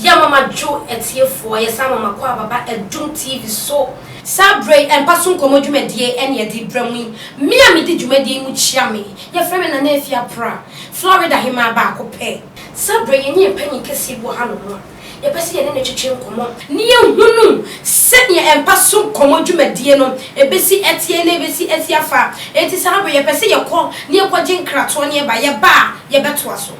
Yɛ mama dwo atiefoɔ, yɛsan mama kɔ ababa Adum TV so. Saa berɛ yi, Mpa So Nkɔmmɔ dwumadie ɛne yɛde rebrɛ mo yi. Me a medi dwumadie yi mu kyia me, yɛfrɛ me Nana Afia Prah, Florida hemaa baako pɛ. Saa berɛ yi, yɛne yɛn panin kɛseɛ bi wɔ hanom a yɛpɛ sɛ yɛne no twetwe nkɔmmɔ na yɛhunu sɛdeɛ Mpa So Nkɔmmɔ dwumadie no ɛbɛsi ɛteɛ na ɛbɛsi asi afa. Enti saa berɛ yi, yɛpɛ sɛ yɛkɔ na yɛkɔgye nkratoɔ na yɛba. Yɛba a, yɛbɛtoa so.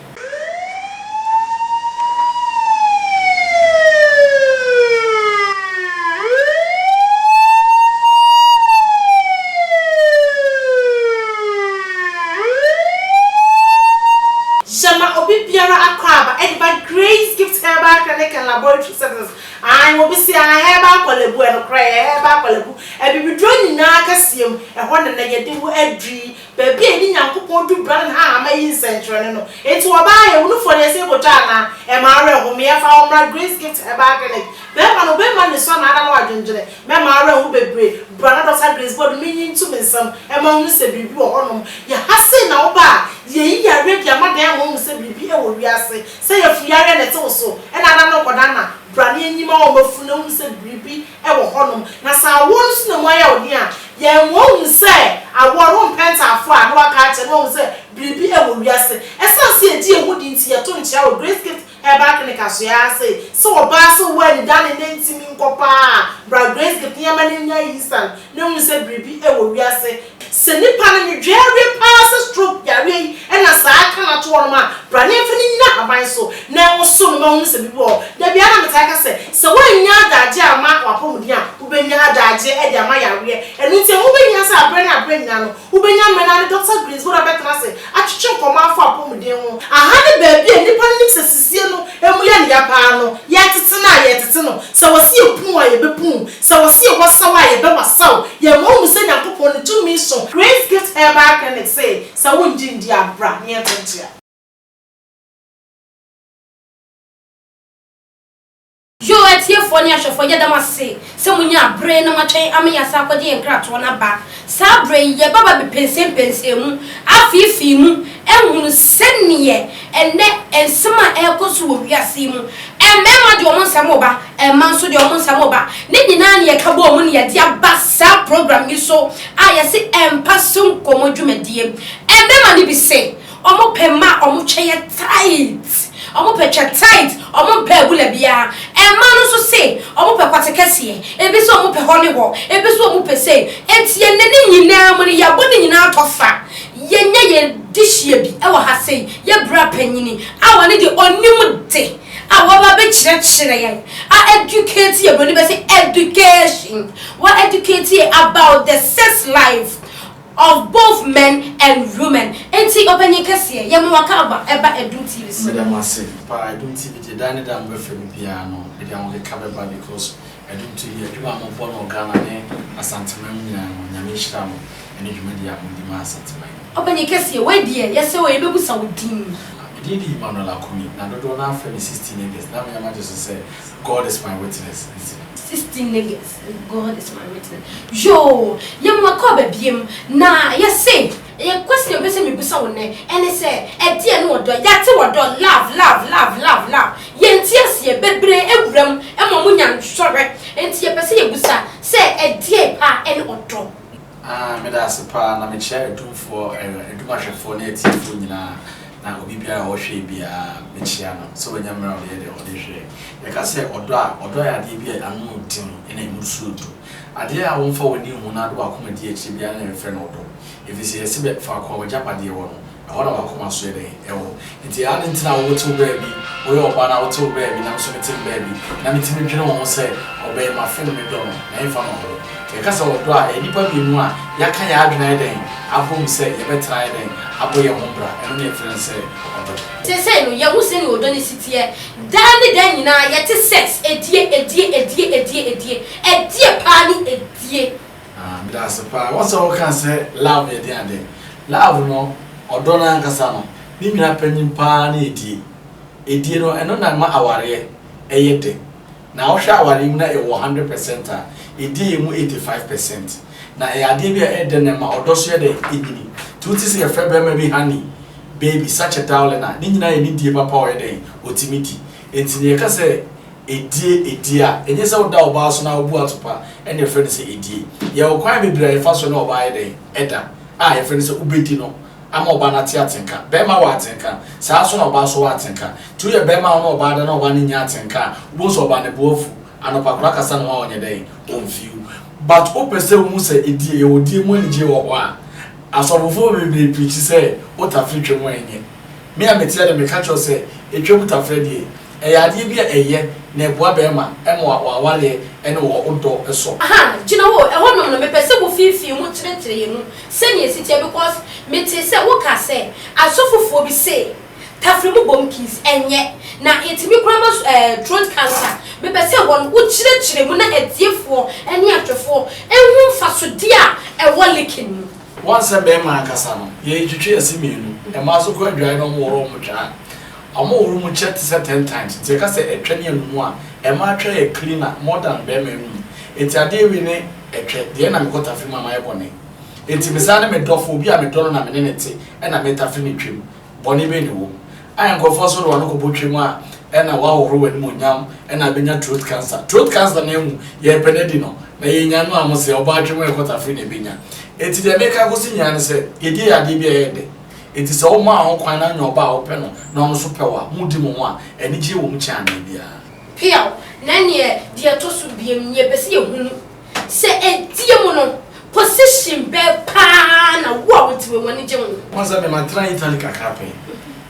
Hyɛ ma obi biara akwaaba de ba Grace Gift Herbal Clinic and Laboratory Services. Ae, obi se ae, herbal Korle Bu, ɛnokorɛ, ɛyɛ herbal Korle Bu. Abibiduro nyinaa kɛseɛ mu, ɛhɔ na na yɛde wo aduri. Baabi a yɛde Nyankopɔn du bra ne n'hahama yi nsɛnkyerɛnne no. Enti ɔbaa yɛ, wo nufoɔ no yɛsɛ yɛkɔtwa anaa? Ɛma awerɛho, fa wo mmra Grace Gift Herbal Clinic. Bɛrima no, wobɛma ne so anaa ada no adwendwene? Mɛma awerɛho bebree. Bra na Dɔkta Grace Boadu menyi nto me nsam ɛma wohu sɛ biribi wɔ hɔnom. Yɛ ha sei na woba a, yɛyi yareɛ de ama dan ama woahu sɛ biribi wɔ wiase. Sɛ yafunu yareɛ na ɛte wo so ɛna ada no rekɔdanna, bra na yɛnyi ma wo mafunu na wohu sɛ biribi wɔ hɔnom. Na sɛ awoɔ no nso na mu ayɛ wo den a, yɛn woahu sɛ awoɔ no wompɛ ntaafoɔ a na woaka akyerɛ na woahu sɛ biribi wɔ wiase. Ɛsiane sɛ yɛgye yɛn ho di nti yɛto nkyea wɔ Grace Gift Herbal Clinic asoɛe ara se, sɛ ɔbaa sɛ ɔwɔ anida ne ne ntimi nkɔ paa a, bra Grace Gift nneɛma no nya yisan na hu sɛ biribi wɔ wiase. Sɛ nipa no nwedwe awie paa sɛ stroke yareɛ yi na saa aka no ato hɔnom a, bra na yɛmfa no nnyina ahaban so na ɛnwoso no ma hunu sɛ biribi wɔ hɔ. Da biara na metaa ka sɛ, sɛ woannya adagyeɛ amma w'apɔmuden a, wobɛnya adagyeɛ de ama yareɛ. Ɛno nti ɛho bɛhia sɛ aberɛ ne aberɛ nyinaa no, Wobɛnya mmerɛ na ne Dɔkta Greensboro abɛtena ase atwetwe nkɔmmɔ afa apɔmuden ho. Aha ne baabi a nnipa no nim sɛ sisie no mu yɛ no ya paa no. Yɛretete no a, yɛretete no. Sɛ wɔse yɛpuu a, yɛbɛpuu. Sɛ wɔse yɛwasaw a, yɛbɛwasaw. Yɛma wohu sɛ Nyankopɔn ne tumi so. Grace Gift Herbal Clinic se, sɛ wongye ndi a, bra na yɛnto nkyea. Yoo atiefoɔ ne ahwɛfoɔ yɛda mo ase sɛ mo nyaa bere na moatwɛn ama yɛasan akɔgye yɛn nkratoɔ no aba. Saa berɛ yi yɛba ba bɛpɛnsɛmpɛnsɛn mu, afeefee mu ahunu sɛdeɛ ɛnnɛ nsɛm a ɛrekɔ so wɔ wiase yi mu, mmarima de wɔn nsɛm reba, mmaa nso de wɔn nsɛm reba, ne nyinaa na yɛka bɔɔ mu na yɛde aba saa program yi so a yɛse Mpa So Nkɔmmɔ dwumadie. Mmarima no bi se Ɔmo pɛ mma a ɔmo twɛ yɛ tight. Ɔmo pɛ twɛ tight, ɔmo mpɛ abula biaa. Mmaa no nso se ɔmo pɛ kwate kɛseɛ, ebi se ɔmo pɛ hɔ ne hɔ, ebi se ɔmo pɛ sei. Enti ɛnnɛ ne nyinaa mu no yɛabɔ ne nyinaa atɔ fa. Yɛnya yɛn dehyeɛ bi wɔ ha sei, yɛ bra panyini a ɔno deɛ ɔnim de a waba abɛkyerɛkyerɛ yɛn, a educate yɛn, broni bɛse education, wa educate yɛn about the sex life. Of both men and women Enti ɔpanyin kɛseɛ, yɛ ma waka aba ɛba Adum TV so. Meda mo ase paa Adum TV deɛ daa ne daa mobɛfrɛ me biara no mede ahokeka bɛba because Adum TV adwuma a mobɔ no wɔ Ghana ne Asanteman mu nyinaa no Nyame nhyira mo ɛne dwumadie a modi ma Asanteman. Ɔpanyin kɛseɛ, wei deɛ yɛsɛ o yɛbɛbusa wo din. Me din de Emmanuel Akumi na dodoɔ no ara frɛ me 16 Niggas na me ara magye so sɛ God is my witness nti no. 16 Niggas. God is my witness yoo yɛ mo akɔ aba biem na yɛ se yɛ question mpɛ sɛ me busa wo nɛ ɛne sɛ ɛdeɛ ne ɔdɔ yate ɔdɔ love love love love love yɛ nte aseɛ bebree awura mu ɛma ɔmo nya nsɔhwɛ nti yɛ pɛ sɛ yɛ busa sɛ ɛdeɛ paa ɛne ɔdɔ. Ah meda ase paa na mekyia adumfoɔ eh adum ahwɛfoɔ ne atiefoɔ nyinaa na obi biara a ɔhwɛ biara mekyia no sɛ wanya mmerɛ a ɔde yɛ deɛ ɔde hwɛ. Yɛka sɛ ɔdɔ a, ɔdɔ yɛ adeɛ bi a ano yɛ den na ɛmu nso yɛ du. Adeɛ a womfa w'ani nhu na wode w'akoma di akyire biara na yɛfrɛ no ɔdɔ. Ɛfiri sɛ yɛse bɛ faako a w'agyapadeɛ wɔ no, ɛhɔ na w'akoma nso yɛ dɛn? Ɛwɔ. Nti adɛn nti na wote wo baabi, woyɛ ɔbaa na wote wo baabi na me nso mete me baabi, na metumi dwene wo ho sɛ ɔbɛn mafe no medɔ no, na ɛmfa na ɔwɔ. Nti yɛka sɛ ɔdɔ a, ɛyɛ nnipa mmienu a yɛaka yɛn adwene ayɛ dɛn? Abom sɛ yɛbɛtena ayɛ dɛn? Abɔ yɛn ho bra. Ɛno na yɛfrɛ no sɛ ɔdɔ. Seesei no, yɛahu sɛnea ɔdɔ no si teɛ. Daa ne daa nyinaa yɛte sex, edie, edie, edie, edie, edie, ɛdeɛ paa ne edie. Ah meda ase paa. Wɔn sɛ wɔka sɛ love yɛ den ade. Love no, ɔdɔ no ankasa no, ne nua panyin paa ne edie. Edie no, ɛno na ɛma awareɛ ɛyɛ dɛ. Na wohwɛ awareɛ mu na ɛwɔ 100% a, edie yɛ mu 85%. Na ɛyɛ adeɛ bi a ɛyɛ dɛ na ɛma ɔdɔ so yɛ dɛ ɛnyini. Nti wote sɛ yɛfrɛ bɛrima bi honey, baby, such a darling a, ne nyinaa yɛ ne die papa a ɔyɛ dɛn, ɔtumi di. Enti no yɛka sɛ edie, edie a, ɛnyɛ sɛ woda ɔbaa so na wobu atopa ɛna yɛfrɛ no sɛ edie. Yɛwɔ kwan bebree a yɛfa so ne ɔbaa yɛ dɛn? Ɛda, a yɛfrɛ no sɛ wobɛdi no ama ɔbaa no ate atenka. Barima wɔ atenka, saa ara nso na ɔbaa nso wɔ atenka. Nti woyɛ barima a wo ne ɔbaa da na ɔbaa no nnya atenka a, wobɛhu sɛ ɔbaa no bo afu. Anɔpa koraa kasa ne ho a ɔnyɛ dɛn? Ɔmfi wo. But wopɛ sɛ wohu sɛ edie, yɛwɔ die mu anigyeɛ wɔ hɔ a, asɔfofoɔ bebree preachi sɛ wotafere twam a ɛnyɛ. Me a mete ha deɛ meka kyerɛ wo sɛ etwam tafrɛ deɛ, ɛyɛ adeɛ bi a ɛyɛ na ɛboa barima ma w'awareɛ ne wo dɔ sɔ. Aha, gyina hɔ o, ɛhɔ nom no mepɛ sɛ wo fiifii mu kyerɛkyerɛ yɛn mu sɛnea ɛsi teɛ because metee sɛ wo ka sɛ asɔfofoɔ bi se tafrɛ mu bom kiss ɛnyɛ na ɛtumi koraa ma eh, throat cancer, mepɛ sɛ ɛhɔ no wo kyerɛkyerɛ mu na atiefoɔ ne ahwɛfoɔ ɛhu mfasodeɛ a ɛwɔ licking mu. Woahu sɛ bɛɛma ankasa no, yɛtwetwe yɛse mienu, mmaa nso kɔ adwae na ɔmo wɔrɔ ɔmo twa a, ɔmo horo mu kyɛ tesɛ ten times, nti yɛka sɛ ɛtwɛ ne anumu a, ɛmaa twɛ yɛ cleaner more than bɛɛma anum, nti adeɛ wei ne ɛtwɛ deɛ na mekɔ tafere mu a mayɛ bɔne, nti mesan ne me dɔfo, obi a medɔ no na mene no te ɛna metafere ne twam, Bɔne bɛn na ɛwɔ mu? A Nkurɔfoɔ nso de wɔn ano kɔbɔ twam a ɛna woahohoro w'animuonyam ɛna abɛnya throat cancer. Throat cancer no ahu, yɛrepɛ no adi no, na yɛnya no a mo sɛ ɔbaa twam a ɛkɔ tafere na ɛbɛnya. Enti deɛ meka akɔsi nyinaa ne sɛ, yɛdi yɛ adeɛ bi a ɛyɛ dɛ. Enti sɛ womaa ho kwan na wonya ɔbaa a wopɛ no na ɔno nso pɛ wo a, modi mo ho a, anigyeɛ wɔ mu kyɛn anan biara. Peaw, na ɛneɛ deɛ ɛtɔ so biam, yɛpɛ sɛ yɛhunu Sɛ ɛdeɛ mu no, position bɛɛ paa na wo a wote wei w'ani gye ho? Woahu sɛ me matena Italy kakra pɛn.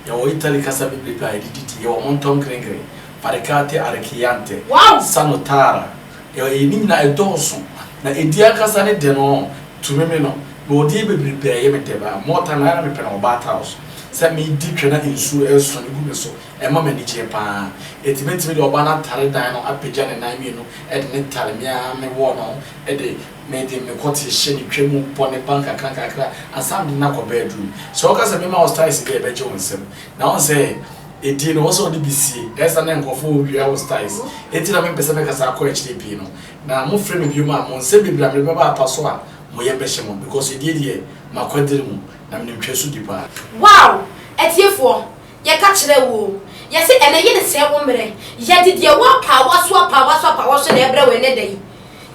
Yɛwɔ Italy kasa bebrebe a yɛde didi. Yɛwɔ montɔnkrɛnkrɛn, farikate arekiante, sanotara. Yɛwɔ ne nyinaa ɛdɔɔso. Na ɛdi ankasa ne dɛ no to me me no, mewɔ deɛ bebrebe a ɛyɛ me dɛ but more time no ayɛ na mepɛ no wɔ bath house. Sɛ medi twɛ na nsuo ɛresɔne gu me so, ɛma me anigyeɛ paa. Enti mɛtumi de ɔbaa no atare dan no apagya ne nan mienu de ne tare me ara me wɔ no de mede me kɔte hyɛ ne twa mu bɔ ne ba nkakra nkakra ansa mede no akɔ bedroom. Sɛ woka sɛ mema wo styles bi a ɛbɛgye wo nsam. Na wohu sɛ edie no ɛwɔ sɛ wode bi sie ɛyɛ saa na nkurɔfoɔ wia wo styles. Enti na mempɛ sɛ mɛkasa akɔ akyire pii no. Na mofrɛ me biom a mo nsɛm bebree a mede bɛba apa so a mo yam bɛhyɛ mo because edie deɛ makwadiri mu na menim twa so di paa. Wow! Atiefoɔ, Yɛka kyerɛ wo o, yɛse ɛnɛ yɛnsɛe wo mmerɛ, yɛde deɛ ɛwɔ apaawa so apaawa so apaawa so na ɛrebrɛ wo ɛnɛ da yi.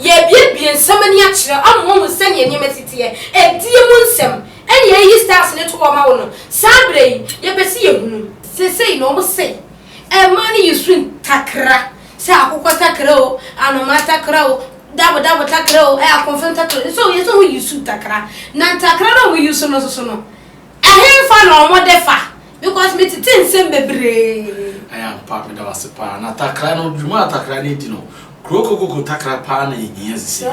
Yɛrebuebue nsɛm ani akyerɛ wo ama woahu sɛdeɛ nneɛma si teɛ, ɛdie mu nsɛm ɛne yɛreyi styles no to hɔ ma wo no, saa berɛ yi, yɛpɛ sɛ yɛhunu. Seesei no wɔse mmaa no yi su ntakra, sɛ akokɔ takra o, anomaa takra o, dabo dabo takra o, ɛyɛ akɔmfo ntakra o, nso yɛse wɔyi su ntakra, na ntakra no a wɔyi su no nso so no, Ɛhenfa na ɔmo de fa? Because me tete nsɛm bebree. Ɛyɛ ampa, meda wo ase paa. Na takra no, dwuma a takra no di no, kuro kokoko takra paa na ɛhia sisi.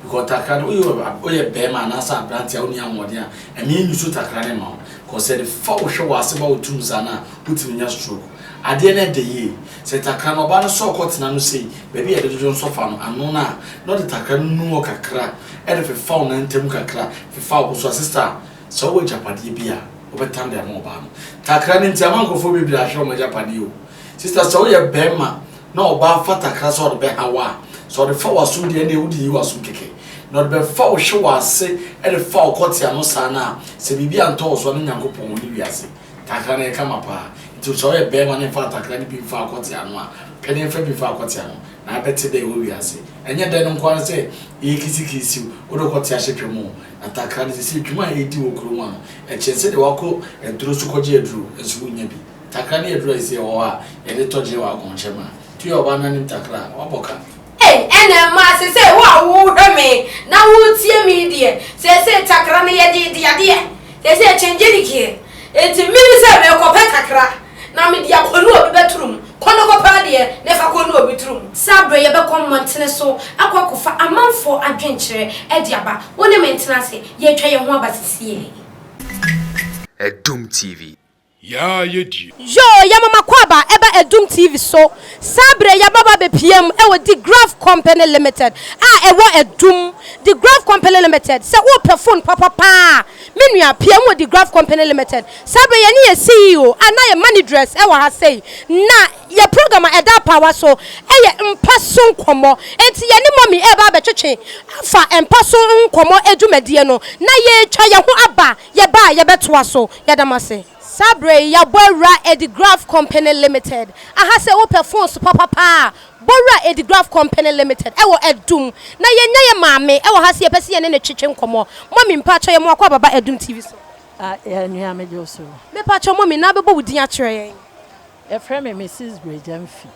Because takra no, woyɛ woyɛ bɛrima anaasɛ aberante a wonni ahoɔden a, ɛma ɛnyusu takra no ma wo. Because sɛ ɛde fa wo hwɛ w'ase ba wo tirim saa no a, wotumi nya stroke. Adeɛ no ɛdɛ yie. Sɛ takra no, ɔbaa no sɛ ɔkɔtena no sei, baabi a yɛde dwodwo nsɔ fa no, ano no a, na ɔde takra no nu hɔ kakra, ɛde fefa wo nan ntam kakra, fefa wo bo so a, sister, Sɛ wowɔ agyapadeɛ bi a, wobɛtan de ama ɔbaa no. Takra no nti ama nkurɔfoɔ bebree ahwere wɔn agyapadeɛ o. Sista, sɛ woyɛ barima na ɔbaa fa takra sɛ ɔde bɛha wo a, sɛ ɔde fa w'asom deɛ ɛnneɛ wode yi w'asom kɛkɛ. Na ɔde bɛfa wo hwe w'ase de fa wo kɔte ano saa no a, sɛ biribi antɔ wo so a, na Nyankopɔn wɔ ne wiase. Takra no ɛyɛ kama paa. Nti sɛ woyɛ barima na mfa takra no bi mfa wo kɔte ano a, pɛ ne mfa bi mfa wo kɔte ano na abɛte dɛ ɛwɔ wiase. Ɛnyɛ dɛ no nko ara sɛ ɛyɛ kisikisiw, wode wo kɔte ahyɛ twam o. Na takra no seesei dwuma a ɛredi wɔ kurom ha no, ɛkyɛn sɛdeɛ woakɔ aduro so kɔgye aduro nso wonnya bi. Takra ne aduro a seesei ɛwɔ hɔ a yɛde tɔ gye wɔ akɔnkyɛm a, nti woyɛ ɔbaa no anim takra a, woabɔ ka. Ei, ɛna mmaa seesei wo a worehwɛ me na woretie me yi deɛ, seesei takra no yɛde redi adeɛ, seesei ɛkyɛngye ne gear, enti me ne sɛ merekɔpɛ takra na mede akɔnu obi bɛtoro mu, kɔ na kɔpɛ adeɛ na fa kɔnu obi toro mu. Saa berɛ yi yɛbɛkɔ mmɔntene so akɔ akɔfa amanfoɔ adwenkyerɛ de aba. Wo ne me ntena ase, yɛretwa yɛn ho aba sesiei. Adum TV. Yaa yɛ die. Yoo yɛ mama kwaaba ɛba Adum TV so saa berɛ yi yɛaba ba abɛpiam wɔ Digraph Company Limited a ɛwɔ Adum Digraph Company Limited sɛ wopɛ phone papa paa a me nua piam wɔ Digraph Company Limited saa berɛ yi yɛne yɛ CEO a na yɛ Money Dress wɔ ha sei na Yɛ program a ɛda apaawa so yɛ mpa so nkɔmmɔ. Enti yɛne Mummy reba abɛtwetwe afa mpa so nkɔmmɔ dwumadie no na yɛretwa yɛn ho aba. Yɛba a yɛbɛtoa so. Yɛda mo ase. Saa berɛ yi yɛabɔ awura Edigraph Company Limited aha sɛ wopɛ phones papa paa a, bɔ wura Edigraph Company Limited ɛwɔ Adum na yɛnya yɛ maame ɛwɔ ha sɛ yɛpɛ sɛ yɛne no twetwe nkɔmmɔ. Mummy mpakyɛw yɛ mo akɔ ababa Adum TV so. Ah, yɛ nua megye wo so. Mepakyɛw mummy na bɛbɔ wo din akyerɛ yɛn. Yɛfrɛ me Mrs. Bregyamfi.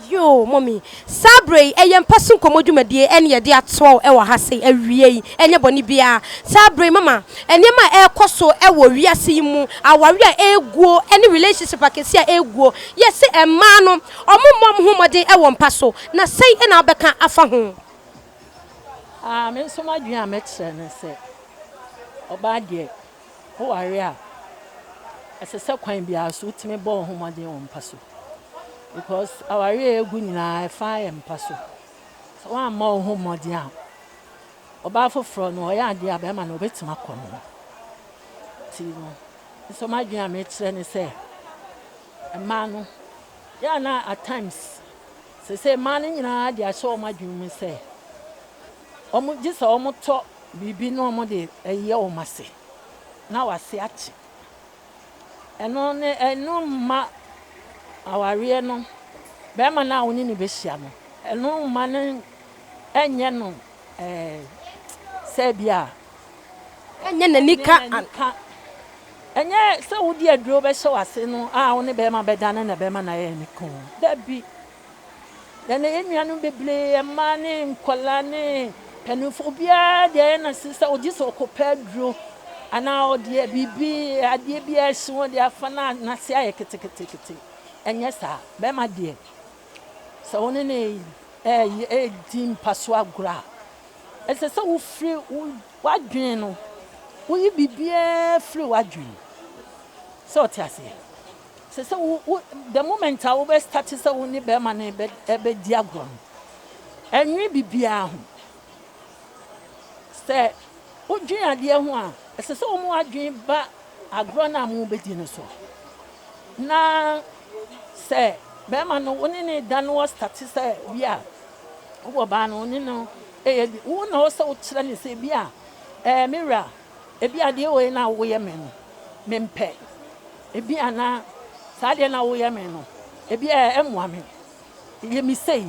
Yoo mummy, saa berɛ yi ɛyɛ mpa so nkɔmmɔ dwumadie ɛne yɛde atoa wo ɛwɔ ha sei awie yi, ɛnyɛ bɔne biara. Saa berɛ yi mama, nneɛma a ɛrekɔ so ɛwɔ wiase yi mu, awareɛ a ɛreguo ɛne relationship akɛseɛ a ɛreguo, yɛse mmaa no ɔmo mmɔ ɔmo ho mmɔden ɛwɔ mpa so, na sɛn ɛna wobɛka afa ho? Ah, me nso m'adwene a mɛkyerɛ ne sɛ, ɔbaa deɛ, woware a, ɛsɛ sɛ kwan biara so wotumi bɔ wo ho mmɔden wɔ mpa so. Because aware a ɛgu nyinaa ɛfa yɛ mpa so. Sɛ woammɔ wo ho mmɔden a, ɔbaa foforɔ no ɔyɛ adeɛ a bɛrima no ɔbɛtumi akɔ no ho. Nti no, nso m'adwene a mekyerɛ ne sɛ, mmaa no, yɛ a na at times, sɛ mmaa no nyinaa de ahyɛ wɔn adwene mu sɛ, wɔn gye sɛ wɔtɔ biribi na wɔde ɛyɛ wɔn ase na wase akye. Ɛno ne ɛno mma awareɛ no, bɛrima no a wo ne no bɛhyia no, ɛno mma no ɛnyɛ no sɛ bi a Ɛnyɛ n'ani ka. Ka. Ɛnyɛ sɛ wode aduro bɛhyɛ w'ase no a wo ne bɛrima bɛda no na bɛrima no ayɛ ne ko. Dabi. Ɛnɛ yɛn nuanom bebree, mmaa ne nkwadaa ne mpanimfoɔ, obiara deɛ ɛyɛ n'ase sɛ ɔgye sɛ ɔkɔpɛ aduro anaa ɔde biribi adeɛ bi a ɛhye wɔn de afa na n'ase ayɛ ketekete. Ɛnyɛ saa. Bɛrima deɛ, sɛ wo ne no ɛɛyɛ ɛredi mpa so agorɔ a, ɛsɛ sɛ wofiri wo w'adwene no, woyi biribiara firi w'adwene. Sɛ ɔte aseɛ. Sɛ sɛ wo wo the moment a wobɛ start sɛ wo ne bɛrima no bɛ ɛbɛdi agorɔ no, ɛnwe biribiara ho. Sɛ wodwen adeɛ ho a, ɛsɛ sɛ wɔn adwene ba agorɔ no a mobɛdi no so. Na sɛ bɛrima no wo ne ne da no wɔ start sɛ bi a wowɔ baa no wo ne no ɛyɛ bi, wo na wɔ sɛ wokyerɛ ne sɛ bi a ɛɛ me wura, ebi adeɛ wei na woyɛ me no, mempɛ. Ebi a na saa adeɛ no a woyɛ me no, ebi a ɛmmoa me. Yɛ me sei,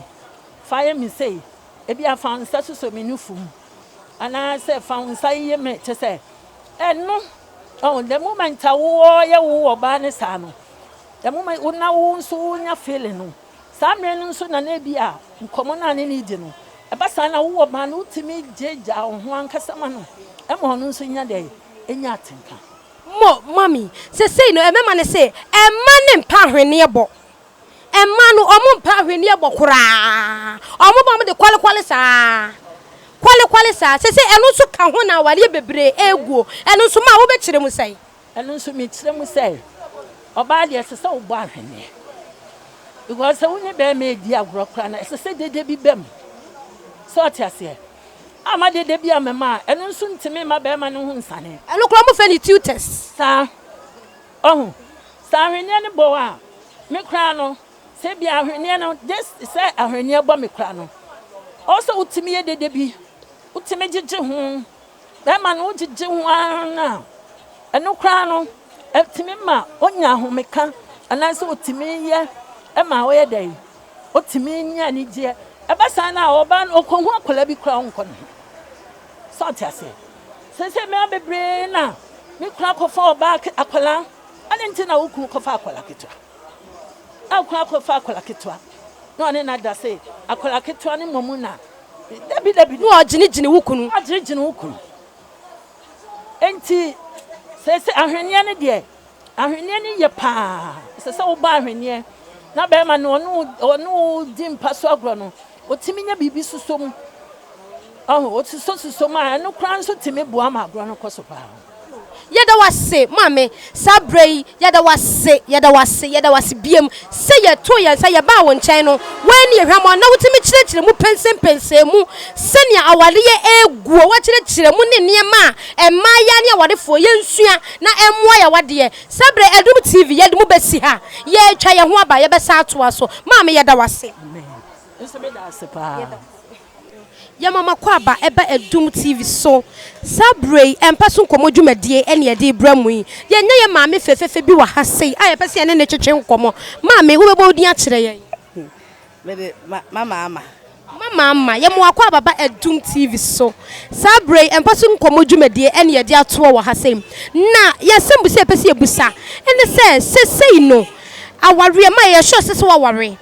fa yɛ me sei. Ebi a fa wo nsa sosɔ me nufu mu. Anaasɛ fa wo nsa yɛ me kyɛ sɛ ɛno oh, the moment a wowɔ yɛ wo ɔbaa ne saa no, the moment wo na wo nso wonya feeling no, saa mmerɛ no nso na na ebi a nkɔmmɔ no a ne ne di no, ɛba saa na wowɔ ɔbaa no wotumi gyegya wo ho ankasa ma no, ɛma ɔno nso nya dɛ, ɛnya atenka. Mo, mummy, sesei no ɛmɛma ne se ɛma ne mpa ahweneɛ bɔ. Ɛma no ɔmo mpa ahweneɛ bɔ koraa. Ɔmo bɔ ɔmo de kwalekwale saa. Kwalekwale saa. Sesei ɛno nso ka ho na awareɛ bebree eguo. Ɛno nso ma wobɛkyerɛ mu sɛn? Ɛno nso mekyerɛ mu sɛ ɔbaa deɛ ɛsɛ sɛ wobɔ ahweneɛ. Because sɛ wo ne bɛrima edi agorɔ koraa no ɛsɛ sɛ dede bi ba mu. Sɛ ɔte aseɛ. Ama dede bi ama mu a ɛno nso ntumi mma bɛrima no ho nsane. Ɛno koraa ɔmo fɛ no tutors. Saa. Ɔho. Sɛ ahweneɛ no bɔ a, me koraa no, sɛ bi ahweneɛ no, just sɛ ahweneɛ bɔ me koraa no, ɔwɔ sɛ wotumi yɛ dede bi, wotumi gyegye ho. Bɛrima no wogyegye ho ara na ɛno koraa no, ɛtumi ma onya ahomeka anaasɛ otumi yɛ ɛma ɔyɛ dɛ, otumi nya anigyeɛ. Ɛba saa na ɔbaa no ɔkɔhu akwadaa bi koraa ɔnkɔ ne ho. Sɛ ɔte aseɛ. Sɛ mmaa bebree na me kunu akɔfa ɔbaa akwadaa, ade nti na wo kunu kɔfa akwadaa ketewa? A kunu akɔfa akwadaa ketewa na ɔne no ada sɛ akwadaa ketewa no mmom na dabi dabi. Na ɔgyinagyina wo kunu. Ɔgyinagyina wo kunu. Nti sɛ ahwenneɛ no deɛ, ahwenneɛ no yɛ paa. Ɛsɛ sɛ wobɔ ahwenneɛ na bɛrima no ɔne wo di mpa so agorɔ no, ɔtumi nya biribi soso mu. Ɔho, ɔsosɔ soso mu a, ɛno koraa nso tumi boa ma agorɔ no kɔ so paa. Yɛda wase maame, saa berɛ yi yɛda wase, yɛda wase, yɛda wase biem sɛ yɛtoo yɛn nsa yɛbaa wo nkyɛn no, woani ehwamɔ na wotumi kyerɛkyerɛ mu pɛnsɛmpɛnsɛn mu sɛnea awareɛ eguo, wakyerɛkyerɛ mu ne nneɛma a mmaayɛ ne awarefoɔ yɛnsua na ɛmmoa yɛ awadeɛ. Saa berɛ Adum TV yɛde mu bɛsi ha, yɛretwa yɛn ho aba, yɛbɛsa atoa so. Maame yɛda wase. Amen. Nso meda ase paa. Yɛma mo akwaaba ɛba Adum TV so. Saa berɛ yi, mpa so nkɔmmɔ dwumadie ɛne yɛde rebrɛ mo yi. Yɛanya yɛn maame fɛfɛɛfɛ bi wɔ ha sei a yɛpɛ sɛ yɛne no twetwe nkɔmmɔ. Maame, wobɛbɔ wo din akyerɛ yɛn? Mede ma Mama Ama. Mama Ama, yɛma wo akwaaba ba Adum TV so. Saa berɛ yi, mpa so nkɔmmɔ dwumadie ɛne yɛde atoɔ wɔ ha sei. Na yɛn asɛmbusa a yɛpɛ sɛ yɛbusa ɛne sɛ, sesei no, awareɛ, ma yɛyɛ sure sɛ sɛ woaware?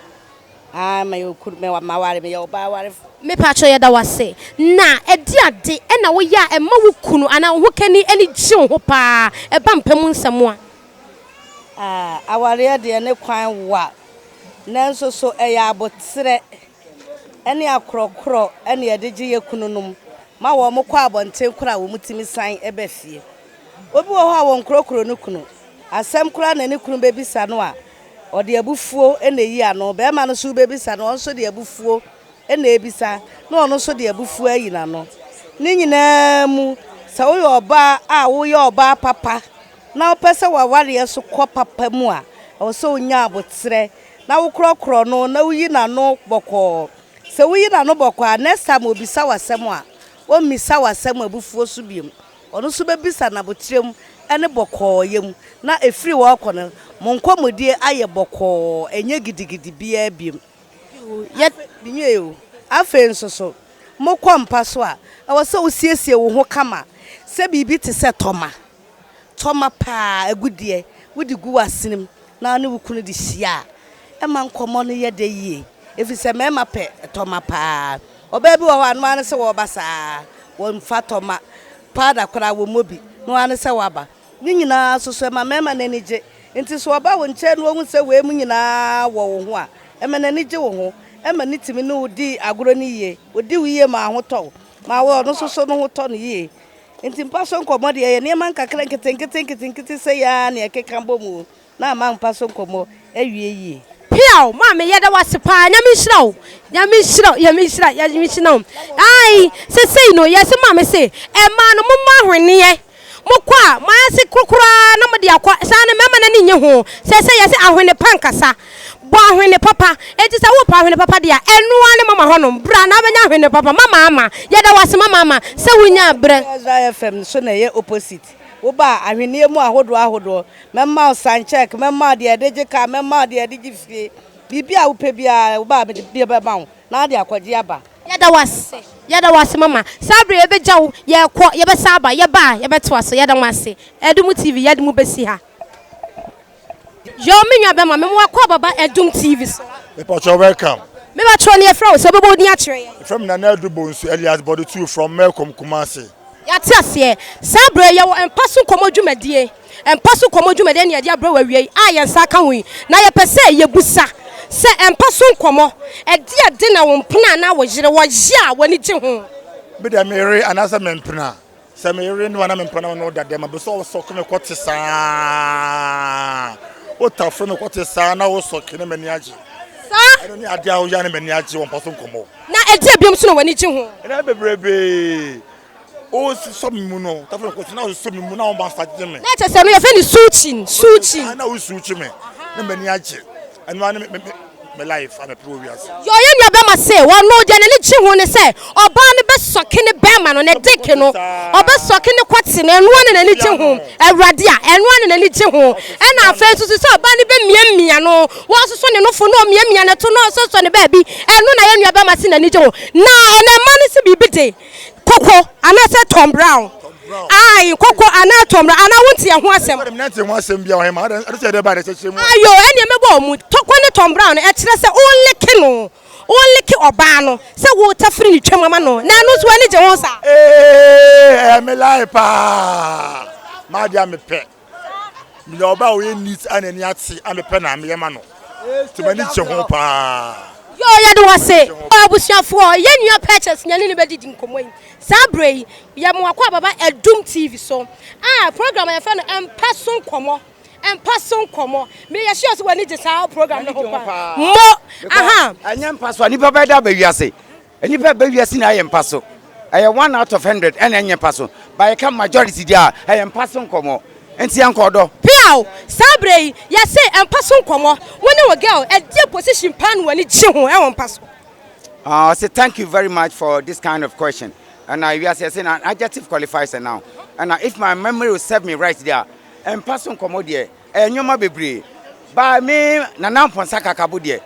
Aah meyɛ okunu me maware meyɛ ɔbaa warefo. Mepakyɛw yɛda wo ase. Na ɛde ade na woyɛ a ɛma wo kunu anaa wo hokani ani gye wo ho paa ɛba mpa mu nsɛm a? Aah awareɛ deɛ ne kwan wa nanso so ɛyɛ aboterɛ ne akorɔkorɔ na yɛde gye yɛ kununom ma wɔn kɔ abɔnten koraa a wɔn tumi san ba fie. Obi wɔ hɔ a wɔnkorɔkorɔ ne kunu, asɛm koraa na ne kunu bɛbisa no a Ɔde abufuo na ɛyi ano. Barima no nso wobɛbisa no, ɔno nso de abufuo na ɛbisa, na ɔno nso de abufuo ayi n'ano. Ne nyinaa mu, sɛ woyɛ ɔbaa a woyɛ ɔbaa papa na wopɛ sɛ w'awareɛ so kɔ papa mu a, ɛwɔ sɛ wonya aboterɛ na wokorɔkorɔ no na woyi n'ano bɔkɔɔ. Sɛ woyi n'ano bɔkɔɔ a, next time ɔbisa wo asɛm a, ɔmmisa wo asɛm abufuo so bio. Ɔno nso bɛbisa no aboterɛ mu ne bɔkɔɔyɛ mu, na ɛfiri hɔ rekɔ no, mo nkɔmmɔdie ayɛ bɔkɔɔ, ɛnyɛ gidigidi biara bio. Afei, o, afei nso so, mokɔ mpa so a, ɛwɔ sɛ wosiesie wo ho kama, sɛ biribi te sɛ tɔma, tɔma paa, agudeɛ, wode gu w'asene mu na wo ne wo kunu de hyia a, ɛma nkɔmmɔ no yɛ dɛ yie, ɛfiri sɛ mmarima pɛ tɔma paa. Ɔbaa bi wɔ hɔ a, ɛno ara ne sɛ wɔreba saa, wɔmfa tɔma, powder koraa wɔmmɔ bi, ɛno ara ne sɛ wɔaba. Ne nyinaa nso so, ɛma mmarima no ani gye. Enti sɛ ɔba wo nkyɛn na ɔhu sɛ wei mu nyinaa wɔ wo ho a, ɛma n'ani gye wo ho, ɛma no tumi ne wo di agorɔ no yie. Ɔdi wo yie ma wo ho tɔ wo, ma ɔno nso so ne ho tɔ no yie. Enti mpa so nkɔmmɔ deɛ, ɛyɛ nneɛma nkakra nketenkete nketenkete sei ara na yɛkeka bɔ mu o. Na ama mpa so nkɔmmɔ awie yie. Peaw maame yɛda wo ase paa nyame nhyira wo nyame nhyira wo nyame nhyira nyame nhyira wo ae sesei no yɛse maame se ɛmaa no mommɔ ahweneɛ mokɔ a mo ase kokoraa na mode akɔ saa no mɛma n'ani nye ho sɛsɛ yɛse ahwene pa nkasa bɔ ahwene papa enti sɛ wopɛ ahwene papa deɛ a ɛnoa ne mama hɔnom bra na wobɛnya ahwene papa mama ama yɛda wo ase mama ama sɛ wonya berɛ. Ezra FM so na ɛyɛ opposite. Woba a, ahweneɛ mu ahodoɔ ahodoɔ. Mɛma wo sankyɛk, mɛma wo deɛ yɛde gye kaa, mɛma wo deɛ yɛde gye fie. Biribi a wopɛ biara, woba a mede bi bɛma wo na wode akɔgye aba. Yɛda wo ase, yɛda wo ase mama. Saa bere yi yɛbɛgya wo, yɛrekɔ, yɛbɛsan aba, yɛba a yɛbɛtoa so. Yɛda mo ase. Adum TV, yɛde mo bɛsi ha. Yoo me nua bɛma me mo akɔ ababa Adum TV so. Mepakyɛw welcome. Mepakyɛw nea yɛfrɛ wo sɛ wobɛbɔ wo din akyerɛ yɛn. Yɛfrɛ me Nana Adu Bonsu alias Bɔde Two from Melcom Kumasi. Yɛate aseɛ. Saa berɛ yi, yɛwɔ mpa so nkɔmmɔ dwumadie. Mpa so nkɔmmɔ dwumadie na yɛde abrɛ wo awia yi a yɛn nsa aka ho yi. Na yɛpɛ sɛ yɛbusa sɛ, mpa so nkɔmmɔ, ɛdeɛ de na wo mpena anaa wo yere wɔyɛ a w'ani gye ho? Me deɛ me yere anaasɛ me mpena, sɛ me yere ne wo anaa me mpena ne wo da dɛm a, bɛ sɛ wosɔke me kɔte saa, wotafere me kɔte saa na wosɔke na m'ani agye. Saa. Ɛno ne adeɛ a woyɛ a na m'ani agye wɔ mpa so nkɔmmɔ. Na ɛdeɛ biom nso na w'ani gye ho? Nneɛma bebrebee. Wososɔ me mu no, tafo nkosi na wososɔ me mu na wɔn asa gye me. Na kyerɛ sɛ no yɛfrɛ no suukyin, suukyin. Na wosuukyi me na m'ani agye. Ɛno ara ne me me me life a mepɛ wɔ wiase. Deɛ ɔyɛ nua bɛrima se ɔno deɛ n'ani gye ho ne sɛ ɔbaa no bɛsɔke ne bɛrima no, ne dick no, ɔbɛsɔke ne kɔte no, ɛno ara na n'ani gye ho. Awurade a, ɛno ara na n'ani gye ho. Ɛna afei nso so sɛ ɔbaa no bɛmiamia no, Wɔasosɔ ne nofo na ɔmiamia ne to na ɔsosɔ ne baabi. Ɛno na yɛn nuabarima se n'ani gye ho. Na ɛnɛ mma no se biribi de koko anaasɛ Tom Brown. Ae, koko anaa Tom Brown. Anaa wonte ɛho asɛm? Mente ho asɛm biara, ɔhemmaa. Adɛn, ɛno sɛ yɛde ba de kyerɛkyerɛ mu. Ayo, ɛnneɛ mɛbɔ wo mu. Toko ne Tom Brown no, ɛkyerɛ sɛ woleke no, woleke ɔbaa no, sɛ wotafiri ne twam ama no. Na ɛno nso w'ani gye ho saa? Ee, ɛyɛ me line paa. M'adeɛ a mepɛ. Meyɛ ɔbaa a ɔyɛ neat a n'ani ate a mepɛ na meyɛ ma no. Nti m'ani gye ho paa. Yoo yɛde wo ase. Abusuafoɔ, yɛn nua Purchase na yɛne no bɛdidi nkɔmmɔ yi. Saa berɛ yi, yɛ mo akwaaba ba Adum TV so a program a yɛfrɛ no Mpa So Nkɔmmɔ. Mpa So Nkɔmmɔ. Meyɛ sure sɛ w'ani gye saa program no ho paa. Mo, aha. Ɛnyɛ mpa so a, nipa bɛda aba wiase. Nnipa ɛba wiase nyinaa yɛ mpa so. Ɛyɛ one out of hundred ɛna ɛnyɛ mpa so. But yɛka majority deɛ a, ɛyɛ mpa so nkɔmmɔ. Nti yɛnkɔ ɔdɔ. Peaw! Saa berɛ yi, yɛse mpa so nkɔmmɔ. Wo ne wo girl, ɛdeɛn position paa na w'ani gye ho wɔ mpa so? Ah, ɔse thank you very much for this kind of question. Ɛna wiase ɛsɛ na adjective qualifies a noun. Ɛna if my memory will serve me right deɛ a, mpa so nkɔmmɔ deɛ ɛyɛ nneɛma bebree. Ba me Nana Amponsah Kakabo deɛ,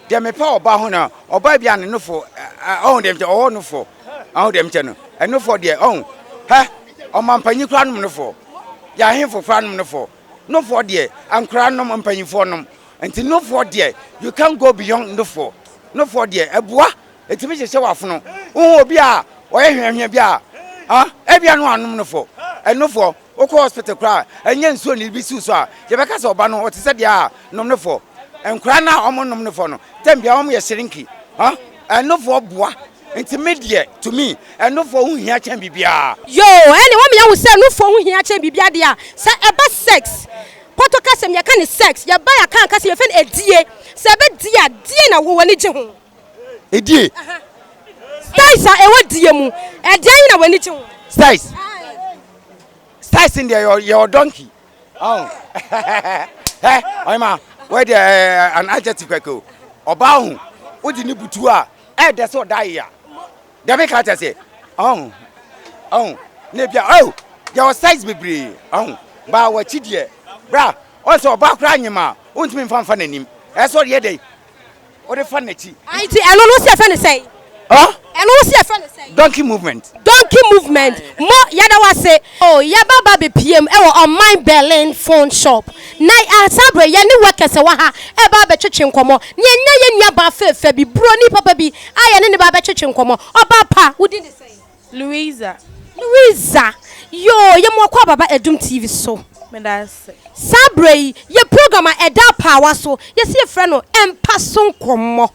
deɛ mepɛ ɔbaa ho na ɔbaa bi a ne nofo ɔho deɛ mekyɛ ɔwɔ nofo ɔho deɛ mekyɛ no ɛnofo deɛ ɔho hɛ ɔmampanyin koraa nom nofo yɛ ahemfo koraa nom nofo nofoɔ deɛ ankoraa nom mpanyinfoɔ nom nti nofoɔ deɛ you can't go beyond nofoɔ nofoɔ deɛ ɛboa ɛtumi hyehyɛ w'afono wohu obi a ɔyɛ hwɛhwɛ bi a ah ebia no anom nofoɔ ɛnofoɔ Wokɔ hospital koraa a, ɛnyɛ nsuo na ebi siw so a, yɛbɛka sɛ ɔba no ɔte sɛ deɛ a nom no fɔ. Nkwadaa no a wɔn nom no fɔ no, tɛm biara wɔn yɛ shrinki. Huh? Ɛnofoɔ boa. Nti me deɛ, to me, ɛnofoɔ ho hia kyɛn biribiara. Yoo, ɛne wɔn yɛahu sɛ nufoɔ ho hia kyɛn biribiara deɛ a, sɛ ɛba sex, pɔtɔ kasa mu yɛka no sex, yɛba yɛaka ankasa yɛfrɛ no adie, sɛ ɛbɛ die a, deɛn na wo w'ani gye ho? Edie. Styles a ɛwɔ die mu, ɛdeɛn na w'ani gye ho? Styles. Styles deɛ yɛ yɛ donkey. Oh. Ɛ ɔyɛma wei deɛ ɛɛ an adjective kɛkɛ o. Ɔbaa ho wodi ne butu a ɛɛdɛ sɛ ɔda yea. Deɛ meka kyɛ sɛ ɔho ɔho na ebia oh yɛwɔ size bebree ɔho baa w'akyi deɛ bra ɔn sɛ ɔbaa koraa nyema a wontumi mfa mfa n'anim ɛsɛ ɔde yɛ dɛn Wode fa n'akyi. Ah, nti ɛno no wosi yɛfrɛ no sɛn? Huh? Ɛno wosi yɛfrɛ no sɛn? Donkey movement. Donkey movement. Mo, yɛda wo ase. Oh, yɛba ba bepiem wɔ ɔman Berlin phone shop. Na ah, saa berɛ yi, yɛne workers a ɛwɔ ha reba abɛtwetwe nkɔmmɔ. Na yɛanya yɛn nuabaa fɛɛfɛ bi, buroni papa bi a yɛne no ba abɛtwetwe nkɔmmɔ. Ɔbaa pa, wo din de sɛn? Louisa. Louisa, Yoo, yɛ mo akwaaba ba Adum TV so. Meda ase. Saa berɛ yi, yɛ program a ɛda apaawa so, yɛse yɛfrɛ no Mpa So Nkɔmmɔ.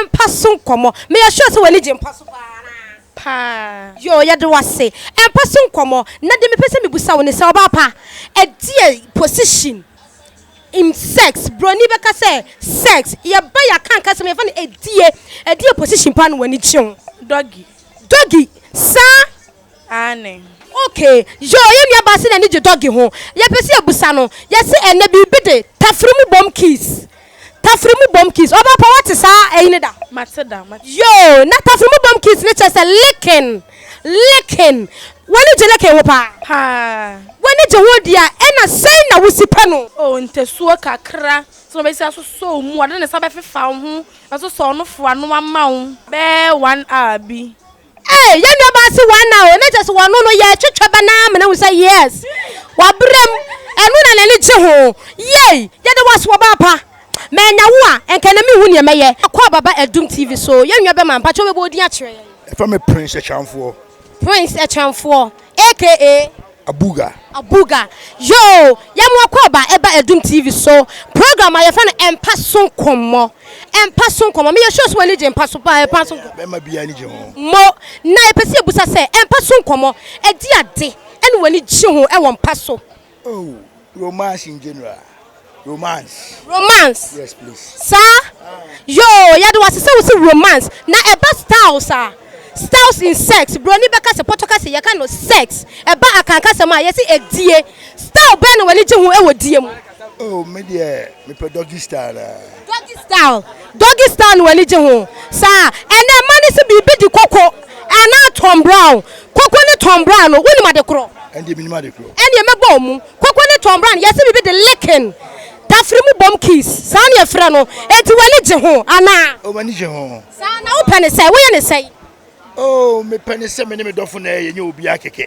Mpa So Nkɔmmɔ. Meyɛ sure sɛ w'ani gye mpa so paa anaa? Paa. Yoo, yɛde wo ase. Mpa so nkɔmmɔ. Na deɛ mepɛ sɛ mebusa wo ne sɛ, ɔbaa pa, ɛdeɛ position in sex, broni bɛka sɛ sex, yɛba yɛaka nka sɛm yɛfrɛ no ɛdie, ɛdeɛ position paa na w'ani gye ho? Doggy. Doggy, saa? Aane. Ok, yoo, yɛn nua baa se n'ani gye doggy ho. Yɛpɛ sɛ yɛbusa no, yɛse ɛnnɛ biribi de tafere mu bom kiss, tafere mu bom kiss, ɔbaa pa woate saa ɛyi no da? Mate da, mate. Yoo, na tafere mu bom kiss no kyerɛ sɛ licking, licking. W'ani gye licking ho paa? Paa. W'ani gye ho deɛ a, ɛna sɛn na wosi pɛ no? Oh, ntasuo kakra, sɛ ɔbɛsi asosɔ wo mu, ɔde ne nsa bɛfefa wo ho, Ɔsosɔ wo nofo ano ama wo bɛyɛ one hour bi. Ei yɛn nua baa se one hour o na kyerɛ sɛ wɔno no yɛtwetwɛ bɛ naa mena hu sɛ yes wabrɛ mu ɛno na n'ani gye ho yei yɛda wo ase ɔbaa pa manya wo a nka ɛnɛ menhu neɛ mɛyɛ. Akɔ aba ba Adum TV so yɛn nua bɛma mpakyɛ wobɛbɔ odin akyerɛ yɛn. Yɛfrɛ me Prince Ɛkyɛnfoɔ. Prince Ɛkyɛnfoɔ aka. Abuga. Abuga, Yoo, yɛn mo akwaaba ɛba Adum TV so program a yɛfrɛ no Mpa So Nkɔmmɔ. Mpa So Nkɔmmɔ. Meyɛ sure sɛ w'ani gye mpa so paa, mpa so nkɔmmɔ. Bɛrima biara ani gye ho. Mo, na yɛpɛ sɛ yɛbusa sɛ, mpa so nkɔmmɔ, ɛde ade ɛna w'ani gye ho ɛwɔ mpa so? Oh, romance in general. Romance. Romance? Yes please. Saa? Yoo, yɛde wo ase sɛ wose romance. Na ɛba styles a, styles in sex, broni bɛka sɛ, pɔtɔ ka sɛ yɛka no sex. Ɛba Akan kasa mu a, yɛse ɛdie. Style bɛn na w'ani gye ho wɔ die mu? Oh, me deɛ, mepɛ doggy style aa. Doggy style, doggy style na w'ani gye ho. Saa? Ɛnɛ mma no se biribi di koko anaa Tom Brown. Koko ne Tom Brown no, wonim ade korɔ? Ɛndeɛ menim ade korɔ. Ɛnneɛ mɛbɔ wo mu. Koko ne Tom Brown, yɛse biribi de licking, tafere mu bom kiss, saa na yɛfrɛ no. Enti w'ani gye ho anaa? Oh, m'ani gye ho. Saa, na wopɛ no sɛn? Woyɛ no sɛn? Oh, mepɛ no sɛ me ne me dɔfo na ɛyɛ, ɛnyɛ obiara kɛkɛ.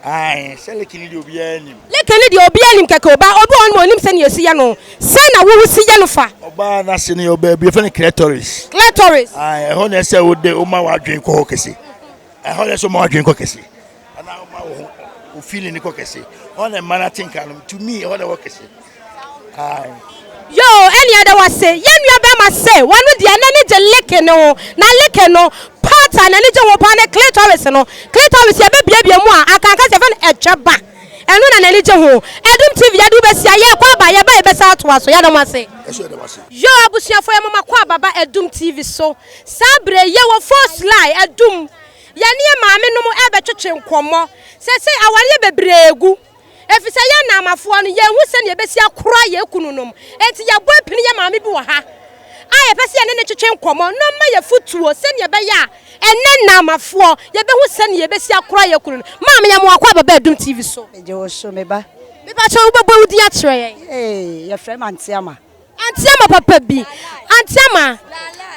Ae, sɛ licking no deɛ obiara nim. Licking no deɛ obiara nim kɛkɛ o, but obi wɔ hɔ nom a ɔnnim sɛnea yɛsi yɛ no. Sɛn na wo wosi yɛ no fa? Ɔbaa no ase no yɛwɔ baabi yɛfrɛ no clitoris. Clitoris. Ae, ɛhɔ na ɛsɛ wode woma w'adwene kɔ hɔ kɛse. Ɛhɔ na ɛsɛ woma w'adwene kɔ kɛse. Anaa woma wo ho wo feeling no kɔ kɛse. Hɔ na mma no atenka no, to me ɛhɔ na ɛwɔ kɛse. Ae. Yoo ɛneɛ yɛda wo ase yɛn nua bɛɛma se wano deɛ nani gye licking no ho na licking no part a nani gye ho paa ne clitoris no clitoris yɛbɛ biabia mu a akanka sɛ yɛfrɛ no ɛtwɛ ba ɛno na nani gye ho Adum TV yɛde wo bɛsia yɛkɔ aba yɛba yɛbɛsan atoa so yɛda mo ase. Ɛso yɛda wo ase. Yoo abusuafoɔ yɛma mo akɔ aba ba Adum TV so saa berɛ yi yɛwɔ Fossline Adum yɛne yɛn maame nom ɛrebɛtwetwe nkɔmmɔ sɛsɛi awareɛ bebree gu. Efisɛ yɛn Naamafoɔ no, yɛnhu sɛnea yɛbɛsi akora yɛn kununom. Enti yɛabɔ apini yɛn maame bi wɔ ha. a yɛpɛ sɛ yɛne no twetwe nkɔmmɔ na ɔma yɛn afotuo sɛdeɛ ɛbɛyɛ a ɛnnɛ Nnaamafoɔ yɛbɛhu sɛdeɛ yɛbɛsi akora yɛn kunu no. Maame, yɛma wo akwaaba ba Adum TV so. Megye wo so, me ba. Mepakyɛ wobɛbɔ wo din akyerɛ yɛn? Ee, yɛfrɛ me Auntie Ama. Auntie Ama papa bi. Auntie Ama,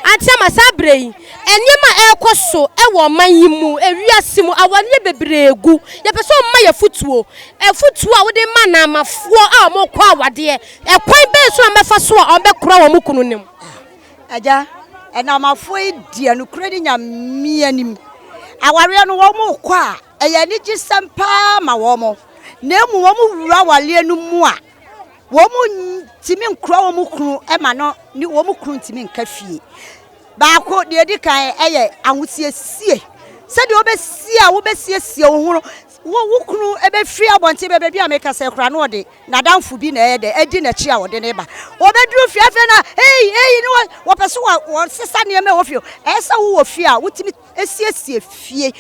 Auntie Ama, saa berɛ yi, nneɛma a ɛrekɔ so wɔ ɔman yi mu, ewiase mu, awareɛ bebree gu. Yɛpɛ sɛ woma yɛn afotuo. Afotuo a wode ma Nnaamafoɔ a wɔrekɔ awadeɛ, ɛkwan bɛn so na wɔbɛfa so a wɔbɛkora wɔn kununom? Agya, Nnamafoɔ yi deɛ nokorɛ ne Nyame anim, awareɛ no wɔn rekɔ a, ɛyɛ anigyesɛm paa ma wɔn. Na mmom wɔn wura awareɛ no mu a, wɔn ntumi nkura wɔn kunu ma no ne wɔn kunu ntumi nka fie. Baako, deɛ ɛdi kan ɛyɛ ahosiesie. Sɛdeɛ wobɛsi a wobɛsiesie wo ho no, wo wo kunu ɛbɛfiri abɔnten bɛ baabi a meka sɛ koraa na ɔde n'adamfo bi na ɛyɛ dɛ adi n'akyi a ɔde ne ba. Wɔbɛduru fie afei na ei ei ne wɔpɛ so wɔsesa nneɛma ɛwɔ fie. Ɛyɛ sɛ wowɔ fie a wotumi siesie fie.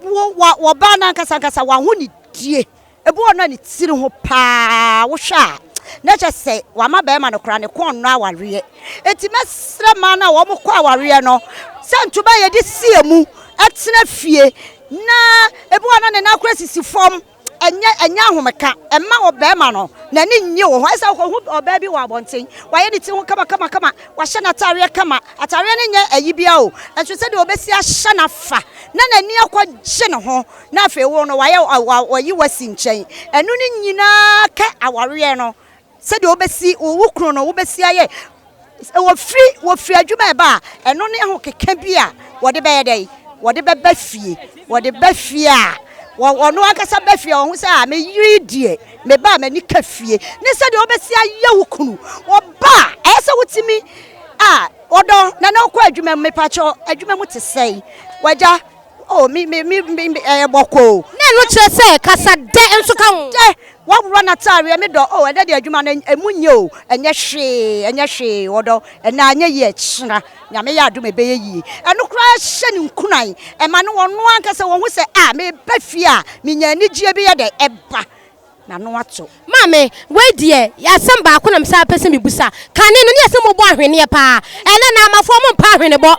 Wo wɔ wɔbaa no ankasa ankasa w'ahonidie. Ebi wɔ no a ne tiri ho paa wohwɛ a na kyerɛ sɛ wama barima no koraa ne kɔn nnɔ awareɛ. Enti mɛsrɛ mmaa no a wɔkɔ awareɛ no sɛ ntoma a yɛde si emu tena fie na ebi wɔ no a ne nan koraa sisi fam ɛnyɛ ɛnyɛ ahomeka ɛma ɔbarima no n'ani nnye wo ho. Ayɛ sɛ wokɔhu ɔbaa bi wɔ abɔnten wayɛ ne tiri ho kama kama kama wahyɛ n'ataareɛ kama ataareɛ no nyɛ ayi biara o nso sɛdeɛ ɔbɛsi ahyɛ no afa na n'ani akɔgye ne ho na afei wo no wayɛ wayi wo asi nkyɛn. Ɛno ne nyinaa ka awareɛ no sɛdeɛ wobɛsi wo kunu no wobɛsi ayɛ wɔfiri wɔfiri adwuma ɛba a ɛno ne ahokeka bi a wɔde bɛyɛ dɛn wɔde bɛba fie wɔde ba fie a ɔno ankasa ba fie a ɔho sɛ a me yere deɛ me ba a m'ani ka fie ne sɛdeɛ wobɛsi ayɛ wo kunu ɔba a ɛyɛ sɛ wotumi a ɔdɔ na na ɔkɔ adwuma mu mepakyɛ adwuma mu te sɛn wagya Oh, me, me, me, me, me, ɛyɛ bɔkɔɔ. Na ɛno kyerɛ sɛ kasa dɛ nso ka ho. Dɛ, woaworɔ n'ataareɛ, me dɔ, oh, ɛnɛ deɛ adwuma no, ɛmu nyɛ o, ɛnyɛ hwee, ɛnyɛ hwee, ɔdɔ, ɛnɛ anyɛ yie, ɛkyena, Nyame yɛ adom a, ɛbɛyɛ yie. Ɛno koraa hyɛ no nkuran, ɛma no ɔno ankasa ɔhu sɛ, ah, meba fie a, menya anigyeɛ bi yɛ dɛ, ɛba. N'ano ato. Maame, wei deɛ, asɛm baako na mesan pɛ sɛ mebusa. Kane no, ne yɛse mobɔ ahweneɛ paa. Ɛnnɛ, Naamafoɔ, wɔmpɛ ahwenebɔ.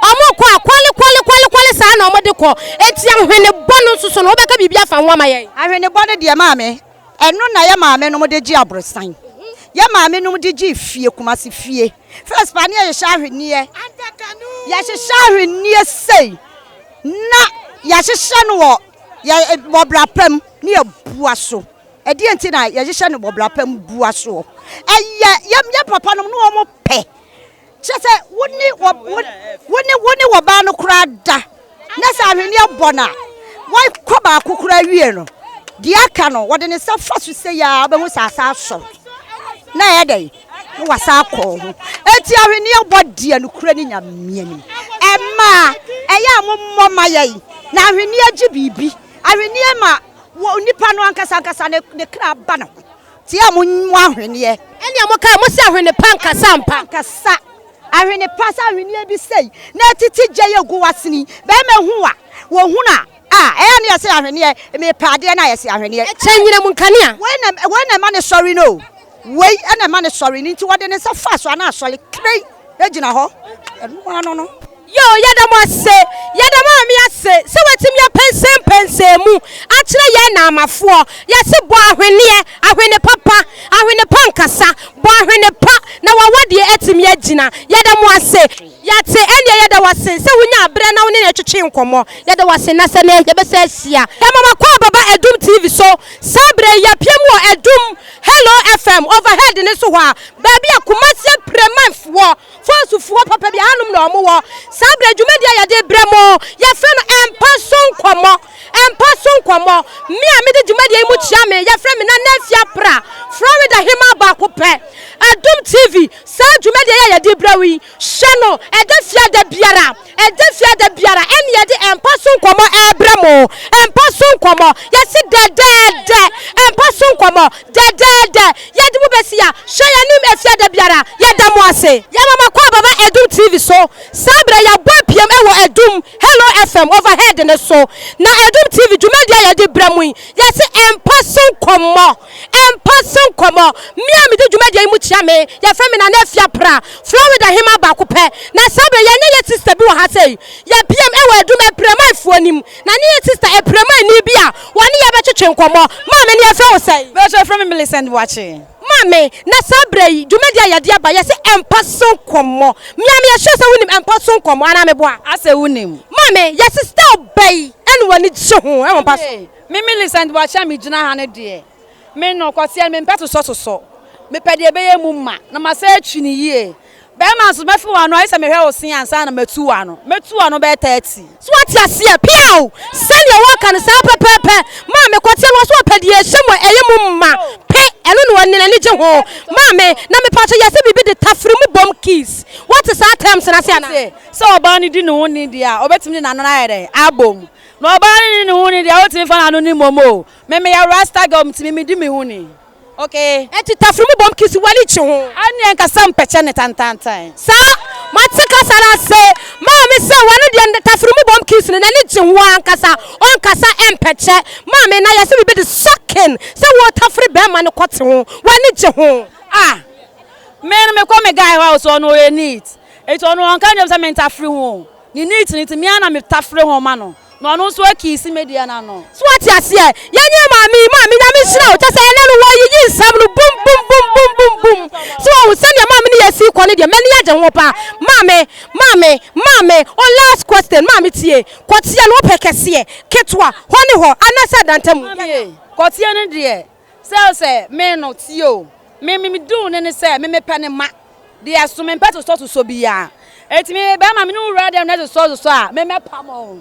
Wɔkɔ a, kwale, kwale, kwale, kwale saa na wɔde kɔ. Enti ahwenebɔ no nso so no, wobɛka biribi afa ho ama yɛn? Ahwenebɔ no deɛ, maame, ɛno na yɛ maamenom de gye aborosan. Yɛ maamenom de gye fie, Kumasi fie. First paa, ne yɛhyehyɛ ahweneɛ. Yɛhyehyɛ ahweneɛ sei, na yɛahyehyɛ no wɔ Yɛ wɔ bra pa mu ne yɛ bua so. Ɛdeɛn nti na yɛhyehyɛ no wɔ bra pa mu bua soɔ? Ɛyɛ yɛ yɛ papa nom ne wɔn pɛ. Kyerɛ sɛ wo ne wɔ wo wo ne wo ne wɔbaa no koraa da na sɛ ahweneɛ bɔ no a wɔkɔ baako koraa wie no deɛ aka no wɔde ne nsa fa so sei ara wobɛhu sɛ asa asɔ na ɛyɛ dɛn na wasan akɔ wo ho. Enti ahweneɛ bɔ deɛ nokorɛ ne Nyame anim. Ɛmaa ɛyɛ a mommɔ ma yɛn, na ahweneɛ gye biribi. Ahweneɛ ma wɔ nipa no ankasa ankasa ne ne kra ba ne ho. Nti a mommɔ ahweneɛ. Ɛnea mokae, mose ahwene pa nkasa ampa. Nkasa. Ahwene pa sɛ ahweneɛ bi sei na ɛtete gya yi agu w'asene yi, bɛrima hu a, wɔhunu a, Ah, ɛyɛ a na yɛse ahweneɛ, mepɛ adeɛ no a yɛse ahweneɛ. Ɛkyɛ anyinam nkanea. Wei na, wei na ɛma no sɔre no o. Wei na ɛma no sɔre no, nti wɔde ne nsa fa so a na asɔre kirei gyina hɔ. Ɛno ara no no. Yoo yɛda mo ase, yɛda maame ase sɛ watumi apɛnsɛmpɛnsɛn mu akyerɛ yɛn Naamafoɔ. Yɛse bɔ ahweneɛ, ahwene papa, ahwene pa nkasa, bɔ ahwene pa na w'awadeɛ atumi agyina. Yɛda mo ase. Yɛate, ɛnneɛ yɛda wo ase sɛ wonyaa berɛ na wo ne yɛn twetwee nkɔmmɔ. Yɛda wo ase, na sɛ nnɛ yɛbɛsan ahyia. Yɛma mo akwaaba ba Adum TV so. Saa berɛ yi, yɛapia mu wɔ Adum Hello FM overhead no so hɔ a, baabi a Kumasi Apremanfoɔ, Fɔɔsufoɔ papa bi, ahanom na wɔwɔ. Saa berɛ yi, dwumadie a yɛde rebrɛ mo, yɛfrɛ no Mpa So Nkɔmmɔ. Mpa So Nkɔmmɔ. Me a mede dwumadie yi mu kyia me, yɛfrɛ me Nana Afia Prah, Florida hemaa baako pɛ. Adum TV, Saa dwumadie yi a yɛde rebrɛ wo yi, hwɛ no ɛda fiada biara, ɛda fiada biara ɛne yɛde mpa so nkɔmmɔ ɛrebrɛ mo. Mpa so nkɔmmɔ, yɛse dɛdɛɛdɛ, mpa so nkɔmmɔ, dɛdɛɛdɛ, yɛde mo bɛsi a, hwɛ yɛn anim ɛfiada biara, yɛda mo ase. Yɛma mo akwaaba ba Adum TV so, saa berɛ yɛabɔ apiam ɛwɔ Adum. Adum Hello FM overhead no so. Na Adum TV dwumadi a yɛde brɛ mo yi, yɛse mpa so nkɔmmɔ, mpa so nkɔmmɔ. Me a medi dwumadie yi mu kyia me, yɛfrɛ me Nana Afia Pra, Florida hema baako pɛ. Na saa berɛ yi, yɛne yɛ sister bi wɔ ha sei, yɛapiam wɔ Adum Apramanfoɔ no mu. Na ne yɛ sister Apramanni bi a wɔne yɛ bɛtwetwe nkɔmmɔ. Maame, ne yɛfrɛ wo sɛn? Mepakyɛ wɔfrɛ me Millicent Boakye. Maame, na saa berɛ yi, dwumadie a yɛde aba, yɛse mpa so nkɔmmɔ. Me a meyɛ sure sɛ wonim mpa so nkɔmmɔ, anaa meboa? Asɛ wonim. Maame, yɛse style bɛn ɛna w'ani gye ho wɔ mpa so? Me Millicent Boakye a megyina ha no deɛ, me no, kɔteɛ no, mempɛ sosɔsosɔ. Mepɛ deɛ ɛbɛyɛ mu ma, na masan atwi no yie. Bɛrima nso, mɛfe w'ano, ayɛ sɛ mehwɛ wo se ansa na matu w'ano. Mɛtu w'ano bɛyɛ 30. So woate aseɛ? Piaw! Sɛdeɛ wɔka no, saa pɛpɛɛpɛ. Maame, kɔteɛ no, ɔse ɔpɛ deɛ ɛhyɛ mu a ɛyɛ mu ma. Pe! Ɛno na ɔne n'ani gye ho. Maame, na mepakyɛ, yɛse biribi de tafere mu bom kiss. Woate saa terms no ase anaa? Mese, sɛ ɔbaa no di ne ho ni deɛ a, ɔbɛtumi de n'ano no ayɛ dɛn? Abom. Na ɔbaa no nni ne ho ni deɛ, wotumi fa n'ano ni mmom o. Me meyɛ rasta girl nti me medi me ho ni. Okay. Enti tafere mu bom kisi w'ani gye ho? Ɛnneɛ nkasa mpɛkyɛ ne tantantan. Saa, mate kasa no ase. Maame sɛ w'ano deɛ tafere mu bom kisi no n'ani gye ho ankasa, ɔnkasa mpɛkyɛ. Maame, na yɛse biribi de sucking, sɛ wotafere bɛɛma no kɔte ho, w'ani gye ho? Ah! Me no mekɔ me guy hɔ a ɔse ɔno ɔyɛ neat, enti ɔno ɔnka nkyerɛ me sɛ mentafere ho o. Ne neat no nti me ara na metafere ho ma no na ɔno nso akiisi me deɛ no ano. So wate aseɛ? Yɛnyɛ maame yi, maame Nyame nhyira wo, kyɛsɛ ɛnɛ no wɔyiyi nsɛm no bum bum bum bum bum bum, so wahu sɛdeɛ maame no yɛ sii kɔ no deɛ m'ani agye ho paa, maame, maame, maame, oh last question, maame tie, kɔteɛ no wopɛ kɛseɛ, ketewa, hɔ ne hɔ, anaasɛ adantamu? Maame, kɔteɛ no deɛ Sɛ sɛ me no tie o me me me deal ne ne sɛ me me pɛ ne ma deɛ so me mpɛ sosɔ sosɔ biaa eti me bɛrima me ne wo wura dɛm na sosɔ sosɔ a me mɛ pam o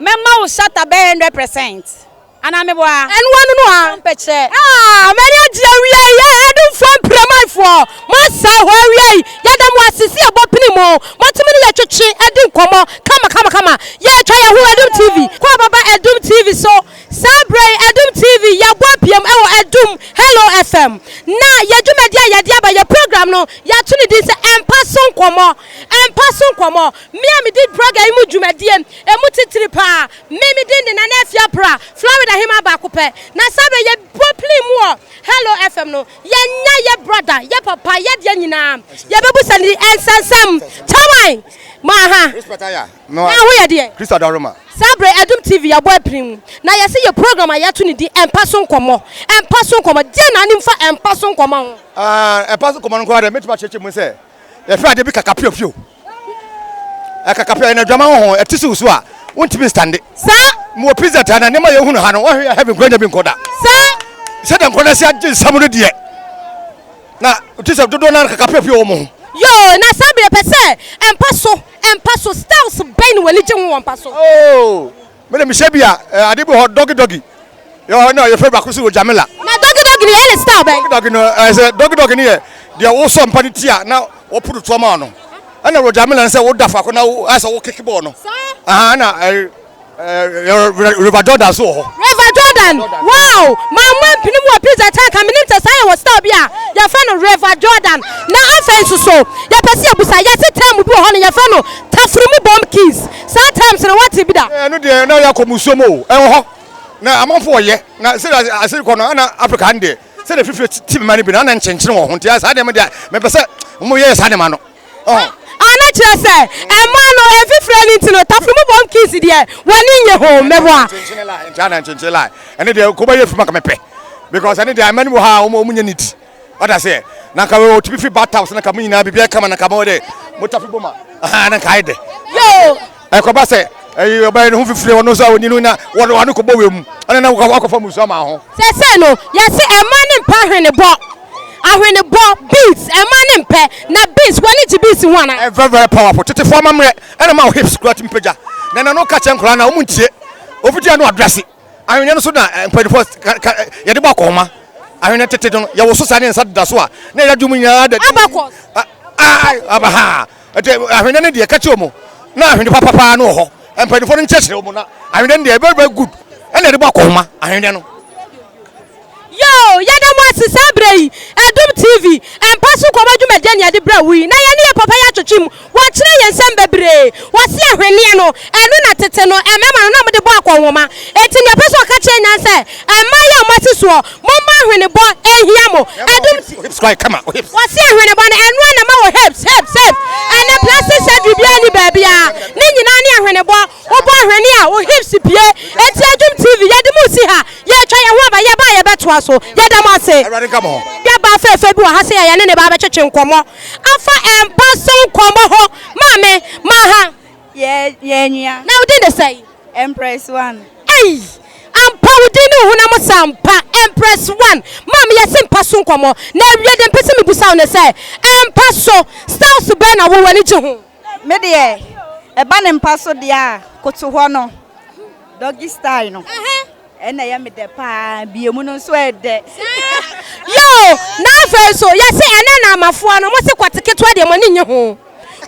mɛ ma wo shatter bɛyɛ 100% anaa me boa. Ɛno ano no a. Mpɛkyɛ. Ah m'ani agye awia yi eh Adomfoɔ Mpramanfoɔ moasɛe hɔ awia yi yɛda mo ase sɛ yɛbɔ pene mo moatumi ne yɛtwetwe adi nkɔmmɔ kama kama kama yɛretwa yɛn ho Adom TV kɔ ababa Adom TV so Saa berɛ yi Adum TV yɛabɔ apiam wɔ Adum Hello FM na yɛ dwumadie a yɛde aba yɛ program no yɛato ne din sɛ Mpa So Nkɔmmɔ Mpa So Nkɔmmɔ Me a medi program yi mu dwumadie ɛmu titiri paa me me din de Nana Afia Pra Florida hemaa baako pɛ na saa berɛ yɛbɔ plane mu wɔ Hello FM no yɛnya yɛ brother yɛ papa yɛ deɛ nyinaa yɛbɛbusa ne nsɛnsɛm Chairman ma aha Na Na ho yɛ deɛ? Kristo adaworoma. Saa berɛ yi Adum TV yɛabɔ apirim mu na yɛse yɛ program a yɛato ne din Mpa So Nkɔmmɔ. Mpa So Nkɔmmɔ, deɛn na wonim fa mpa so nkɔmmɔ ho? Ah, mpa so nkɔmmɔ no nko ara deɛ mɛtumi akyerɛkyerɛ mu sɛ yɛfrɛ adeɛ bi kakapiopio. Ɛkakapio ɛyɛ n'adwaman wɔ ho, ɛte si wo so a wontumi nstande. Saa. Mewɔ pizza taa na nneɛma a yɛhunu ha no, woahwɛ yɛ heaven koraa nya bi nkɔ da. Saa. Sɛdeɛ nkɔ no asi agye nsam no deɛ. Na te sɛ dodoɔ no ara kakapiapia wɔn ho. Yoo na saa bere yɛpɛ sɛ mpa so mpa so styles bɛn na w'ani gye ho wɔ mpa so. Oh me de mehyɛ bi a eh, ade bi wɔ hɔ dɔgi dɔgi yɛ hɔ na yɛfrɛ baako so wɔ Jamila. Na dɔgi dɔgi no yɛ ne style bɛn? Dɔgi dɔgi no ɛsɛ eh, dɔgi dɔgi no yɛ deɛ wosɔ mpa no ti a na wɔpo do toa ma no ɛna wɔ Jamila no sɛ woda faako na ayɛ sɛ wokeke bɔɔl no. Saa. Ɛna eh, River Jordan nso wɔ hɔ. River Jordan, wow! Mammɔ mpinim wɔ pizza tank a menim sɛ saa yɛwɔ style bi a yɛfrɛ no River Jordan. Na afei nso so, yɛpɛ sɛ yɛbusa, yɛse term bi wɔ hɔ no yɛfrɛ no tafere mu bomb keys. Saa terms no woate bi da? Ɛno deɛ na yɛakɔ musuo mu o, ɛwɔ hɔ. Na amanfo wɔyɛ, na sɛdeɛ ase rekɔ no, ɛna Africa ha no deɛ, sɛdeɛ fifire ti mma no bi no, ɛna nkyenkyene wɔ ho, nti saa nneɛma deɛ mepɛ sɛ wɔyɛ saa nneɛma no. A na kyerɛ sɛ mmaa no mfifire no nti no tafo mu bom kiss deɛ w'ani nnye ho meboa. Nkyenkyen line nti ana nkyenkyen line ɛne deɛ kɔba yɛ fuma ka mepɛ because ɛne deɛ mma no wɔ ha a wɔn wɔn nyɛ neat ɔda seɛ na nka wɔtumi fi bathtub so na nka mo nyinaa biribi kama na nka mo de mo tafi bom a ahan na nka ayɛ dɛ. Yoo. Ɛkɔba sɛ ɛyi ɔbɛyɛ ne ho fifire ɔno nso a ɔni no na wɔde wɔn ano kɔbɔ wɔ mu ɛna na wakɔfa musu ama ho. Sɛsɛɛ no yɛse ɛma ne mpɛ ahwenebɔ ahwenebɔ beads ɛma ne mpɛ na beads w'ani gye beads ho anaa. Ɛyɛ very very powerful tetefoɔ amammerɛ ɛna ma wo hips kura tumi pagya na ɛna no ka kyerɛ nkwadaa no a wɔn ntie ofiti ano adrɛse ahweneɛ no so na mpanyinfoɔ yɛde bɔ akɔnma ahweneɛ tete no yɛwoso saa ne nsa deda so a na yɛde adwuma nyinaa da Abacus. Ah ah Ɛnti ahweneɛ no deɛ ka kyerɛ wɔn na ahwene papa paa no wɔ hɔ mpanimfoɔ no nkyerɛkyerɛ wɔn na ahweneɛ no deɛ very very good ɛna ɛde bɔ akɔnhoma ahweneɛ no. Yo! Yoo, yɛda mo ase saa berɛ yi, Adom TV, mpa so nkɔmmɔ dwumadie na yɛde brɛ wo yi, na yɛne yɛn papa yi atwetwe mu, wakyerɛ yɛn nsɛm bebree, wɔse ahweneɛ no, ɛno na tete no, mmarima no na wɔde bɔ akɔnhoma, enti nea ɔpɛ sɛ ɔka kyerɛ nyinaa ne sɛ, mmaa yi a moasi soɔ, momma ahwenebɔ nhia mo, Adom. Wɔse ahwenebɔ no, ɛno ara na ɛma wɔ hips, hips, hips, ɛnnɛ plastic surgery biara nni baabiara, ne nyinaa ne ahwenebɔ. Wobɔ ahwene a, wo hips pue. Enti Adwum TV, yɛde mo resi ha. Yɛretwa yɛn ho aba, yɛba a yɛbɛtoa so. Yɛda mo ase. Awurade nka mo ho. Nuabaa fɛɛfɛ bi wɔ ha sɛ yɛne ne ba bɛtwetwe nkɔmmɔ afa mpa so nkɔmmɔ ho. Maame, ma ha. Yɛ yɛ nua. Na wo din de sɛn? Empress One. Ei! Ampa wo din ne wo honam sɛ ampa. Empress One. Maame, yɛse mpa so nkɔmmɔ. Na awie deɛ mpɛ sɛ mebusa wo ne sɛ, mpa so styles bɛn na wo w'ani gye ho? Me deɛ ɛba ne mpa so deɛ a, koto hɔ no, doggy style no, ɛna ɛyɛ me dɛ paa, biemu no nso ɛdɛ. Yoo, na afei nso yɛse ɛnɛ na amafoɔ no, mose kɔte ketewa deɛ mo ani nnye ho.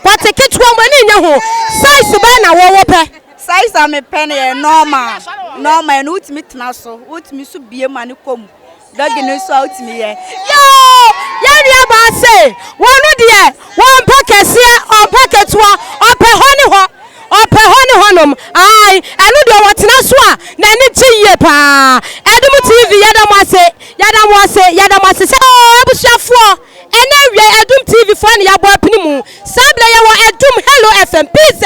Kɔte ketewa mo ani nnye ho. Size bɛn na wo wopɛ? Size a mepɛ no yɛ normal, normal ɛno wotumi tena so, wotumi nso bie ma no kɔ mu. Doggy no nso a wotumi yɛ. Yoo! Yɛn nua baa se, wɔno deɛ wɔmpɛ kɛseɛ, ɔmpɛ ketewa, ɔpɛ hɔ ne hɔ, ɔpɛ hɔ ne hɔnom, ae, ɛno deɛ ɔtena so a n'ani gye yie paa. Adom TV yɛda mo ase, yɛda mo ase, yɛda mo ase sɛ. Oo abusuafoɔ, ɛnɛ awia yi Adom TV foɔ na yɛabɔ apini mu. Saa berɛ yɛwɔ Adum Hello FM, PZ,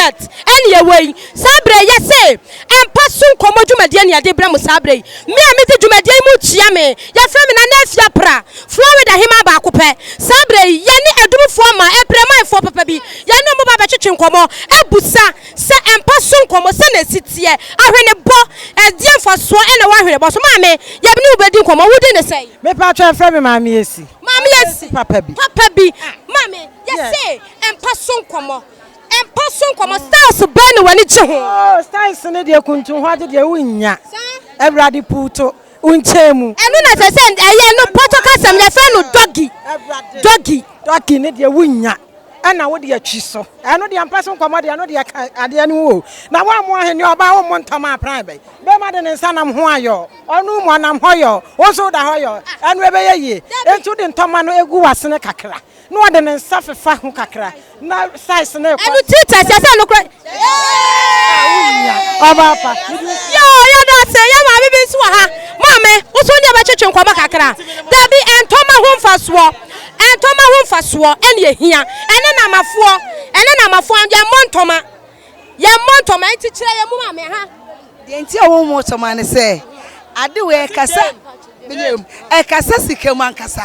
ɛne yɛwɔ yi. Saa berɛ yi yɛse Mpa so nkɔmmɔ dwumadie na yɛde rebrɛ mo saa berɛ yi. Me a medi dwumadie yi mu kyia me. Yɛfrɛ me Nana Afia Pra, Florida hemaa baako pɛ. Saa berɛ yi, yɛne Adumfoɔ mmaa, Apremanfoɔ papa bi, yɛne wɔn ba abɛtwetwe nkɔmmɔ, abusa sɛ mpa so nkɔmmɔ, sɛdeɛ ɛsi teɛ, ahwenebɔ, ɛdeɛn mfasoɔ na ɛwɔ ahwenebɔ so. Maame, yɛne wo bɛdi nkɔmmɔ. Wo din ne sɛn? Mepaatwɔ yɛfrɛ me Maame Esi. Maame Esi. Papa bi. Papa bi. Maame, yɛse mpa so nkɔmmɔ. Mpa so nkɔmmɔ, styles bɛn na w'ani gye ho? Oh, styles no deɛ kuntun hɔ ade deɛ wonnya. Awurade puuto wo nkyɛn mu. Ɛno na sɛ sɛ ɛyɛ no pɔtɔ kasɛm yɛfrɛ no doggy. Doggy. Doggy no deɛ wonnya. Ɛna wode atwi so. Ɛno deɛ mpa so nkɔmmɔ deɛ ɛno deɛ ka adeɛ no ho o. Na woammo ahenni ɔbaa wommo ntɔma apran bɛn. Bɛrima de ne nsa nam ho ayɔ. Ɔno mu ɔnam hɔ yɔ. Wo nso woda hɔ yɔ. Ɛno ɛbɛyɛ yie. Enti wode ntɔma no gu w'asene kakra. Na ɔde ne nsa fefa ho kakra na size no rekɔ. Ɛno teachers yɛ sɛ nokorɛ. Wonya ɔbaa pa. Yoo yɛda ase yɛ maame bi nso wɔ ha maame wo so ne yɛbɛtwetwe nkɔmmɔ kakra dabi ntɔma ho mfasoɔ ntɔma ho mfasoɔ ɛne ɛhia ɛne namafoɔ ɛne namafoɔ yɛmmɔ ntɔma yɛmmɔ ntɔma nti kyerɛ yɛ mu maame ha. Deɛ nti a wɔmmɔ ntɔma ne sɛ ade wei ɛkasa ɛkasa sika mu ankasa.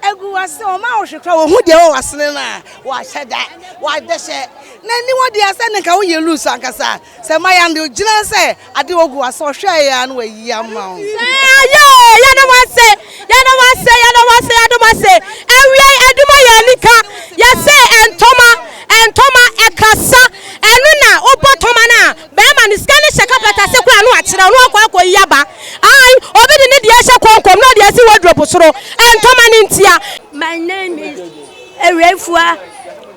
Egu w'asene, wɔma wo hwe koraa, wɔhu deɛ ɛwɔ w'asene no a, wɔahyɛ da, wɔadɛhyɛ. Na nni hɔ deɛ sɛ ne nka woyɛ loose ankasa. Sɛ maya no deɛ ogyina sɛ ade wɔ gu w'asene, ɔhwɛ yɛ a na wayi ama wo. Saa yoo yɛda mo ase yɛda mo ase yɛda mo ase yɛda mo ase awia yi adwuma yɛ anika yɛse ntɔma ntɔma ɛkasa ɛno na wobɔ tɔma no a Bɛɛma no sika no hyɛ carpet ase koraa na wakyerɛw na wakɔ akɔyi aba. Ae, obi de ne deɛ hyɛ kɔnkɔm na ɔde asi wardrobe soro. Ntɔma no ntia. My name is Erefua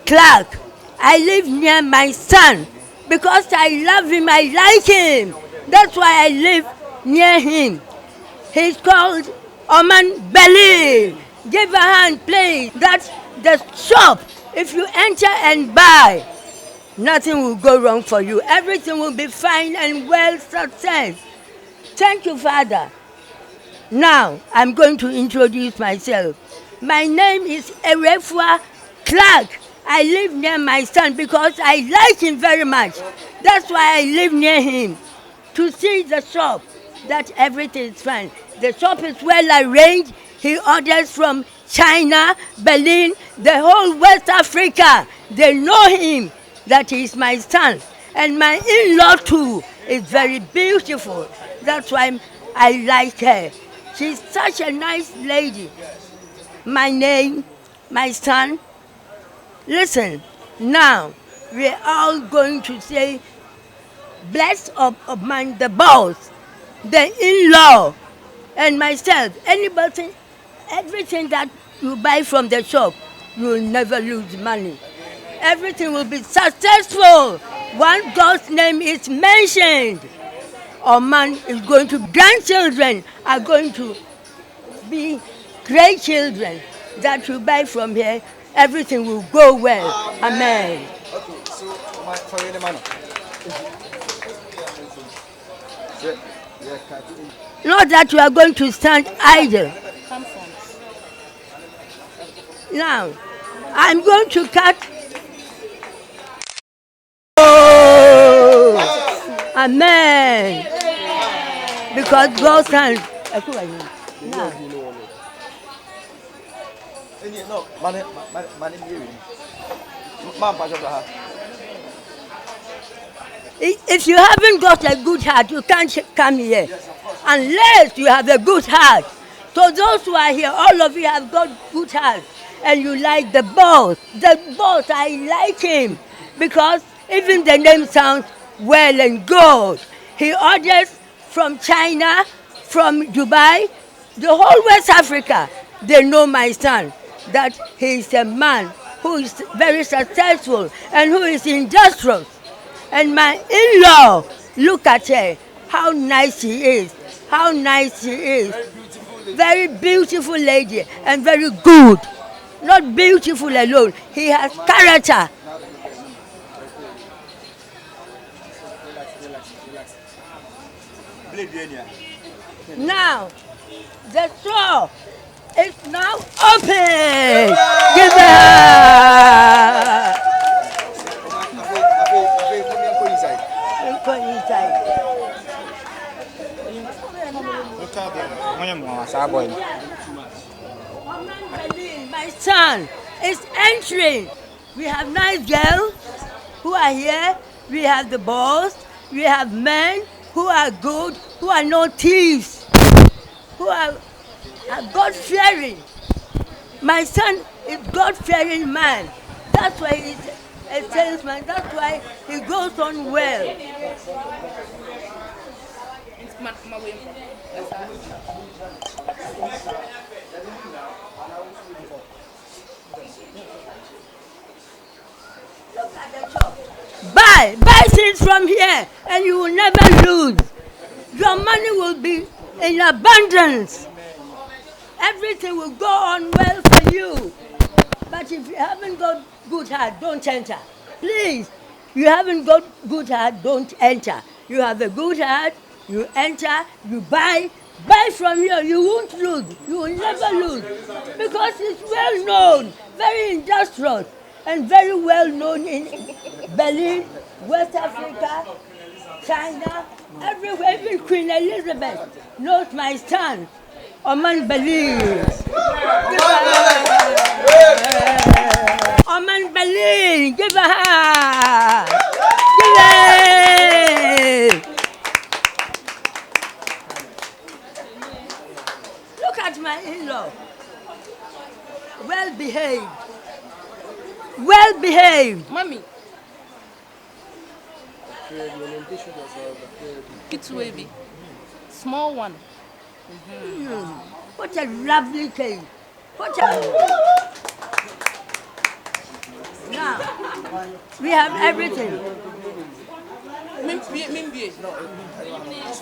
Clark. I live near my son because I love him, I like him. That's why I live near him. He's called Oman Berlin. Give a hand, please. That's the shop. If you enter and buy, Nothing will go wrong for you. Everything will be fine and well success. Thank you, Father. Now, I'm going to introduce myself. My name is Erefua Clark. I live near my son because I like him very much. That's why I live near him to see the shop that everything is fine. The shop is well arranged. He orders from China, Berlin, the whole West Africa. They know him that he is my son. And my in-law too is very beautiful. That's why I like her. She's such a nice lady. My name, my son. Listen, now we're all going to say, bless of, of mine, the boss, the in-law, and myself. Anybody, everything that you buy from the shop, you will never lose money. Everything will be successful. Once God's name is mentioned, our man is going to, grandchildren are going to be great children that you buy from here. Everything will go well. Amen. Okay, so my for you, man. Not that you are going to stand idle. Now, I'm going to cut. Oh, amen. Because God's hand. Now. If you haven't got a good heart, you can't come here. Unless you have a good heart. So those who are here, all of you have got good hearts. And you like the boss. The boss, I like him. Because even the name sounds well and good. He orders from China, from Dubai, the whole West Africa. They know my son, that he is a man who is very successful and who is industrious. And my in-law, look at her, how nice she is, how nice she is. Very beautiful lady and very good. Not beautiful alone, he has character. Now, the store is now open. Give her. My son is entering. We have nice girls who are here. We have the boys. We have men who are good, who are not thieves, who are, are God-fearing. My son is God-fearing man. That's why he's a salesman. That's why he goes on well. Look at the shop. Buy, buy things from here and you will never lose. Your money will be in abundance. Everything will go on well for you. But if you haven't got good heart, don't enter. Please, you haven't got good heart, don't enter. You have a good heart, you enter, you buy, buy from here, you won't lose. You will never lose. Because it's well known, very industrious, and very well known in Berlin, West Africa, China, everywhere. Even Queen Elizabeth knows my son, Oman Berlin. Oman Berlin, give a hand. Give it. Look at my in-law. Well behaved. Well behaved. Mommy. Ketewa bi. Small one. Mm. What a lovely cake. What a... Now, we have everything.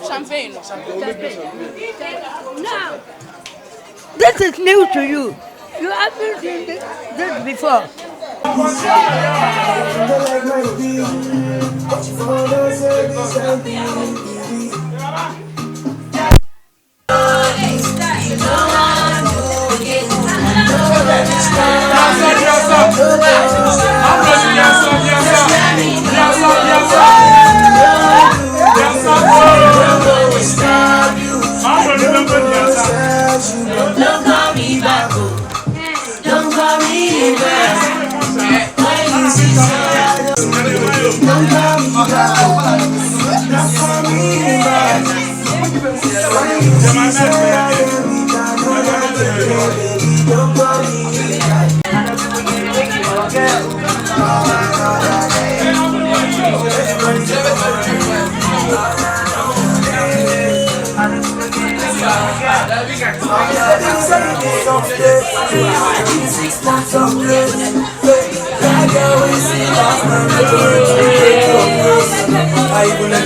Champagne. Now, this is new to you. You haven't seen this before. Don't call me back, Don't call me back. When you see Don't call me back, Don't call me back. When you see Don't call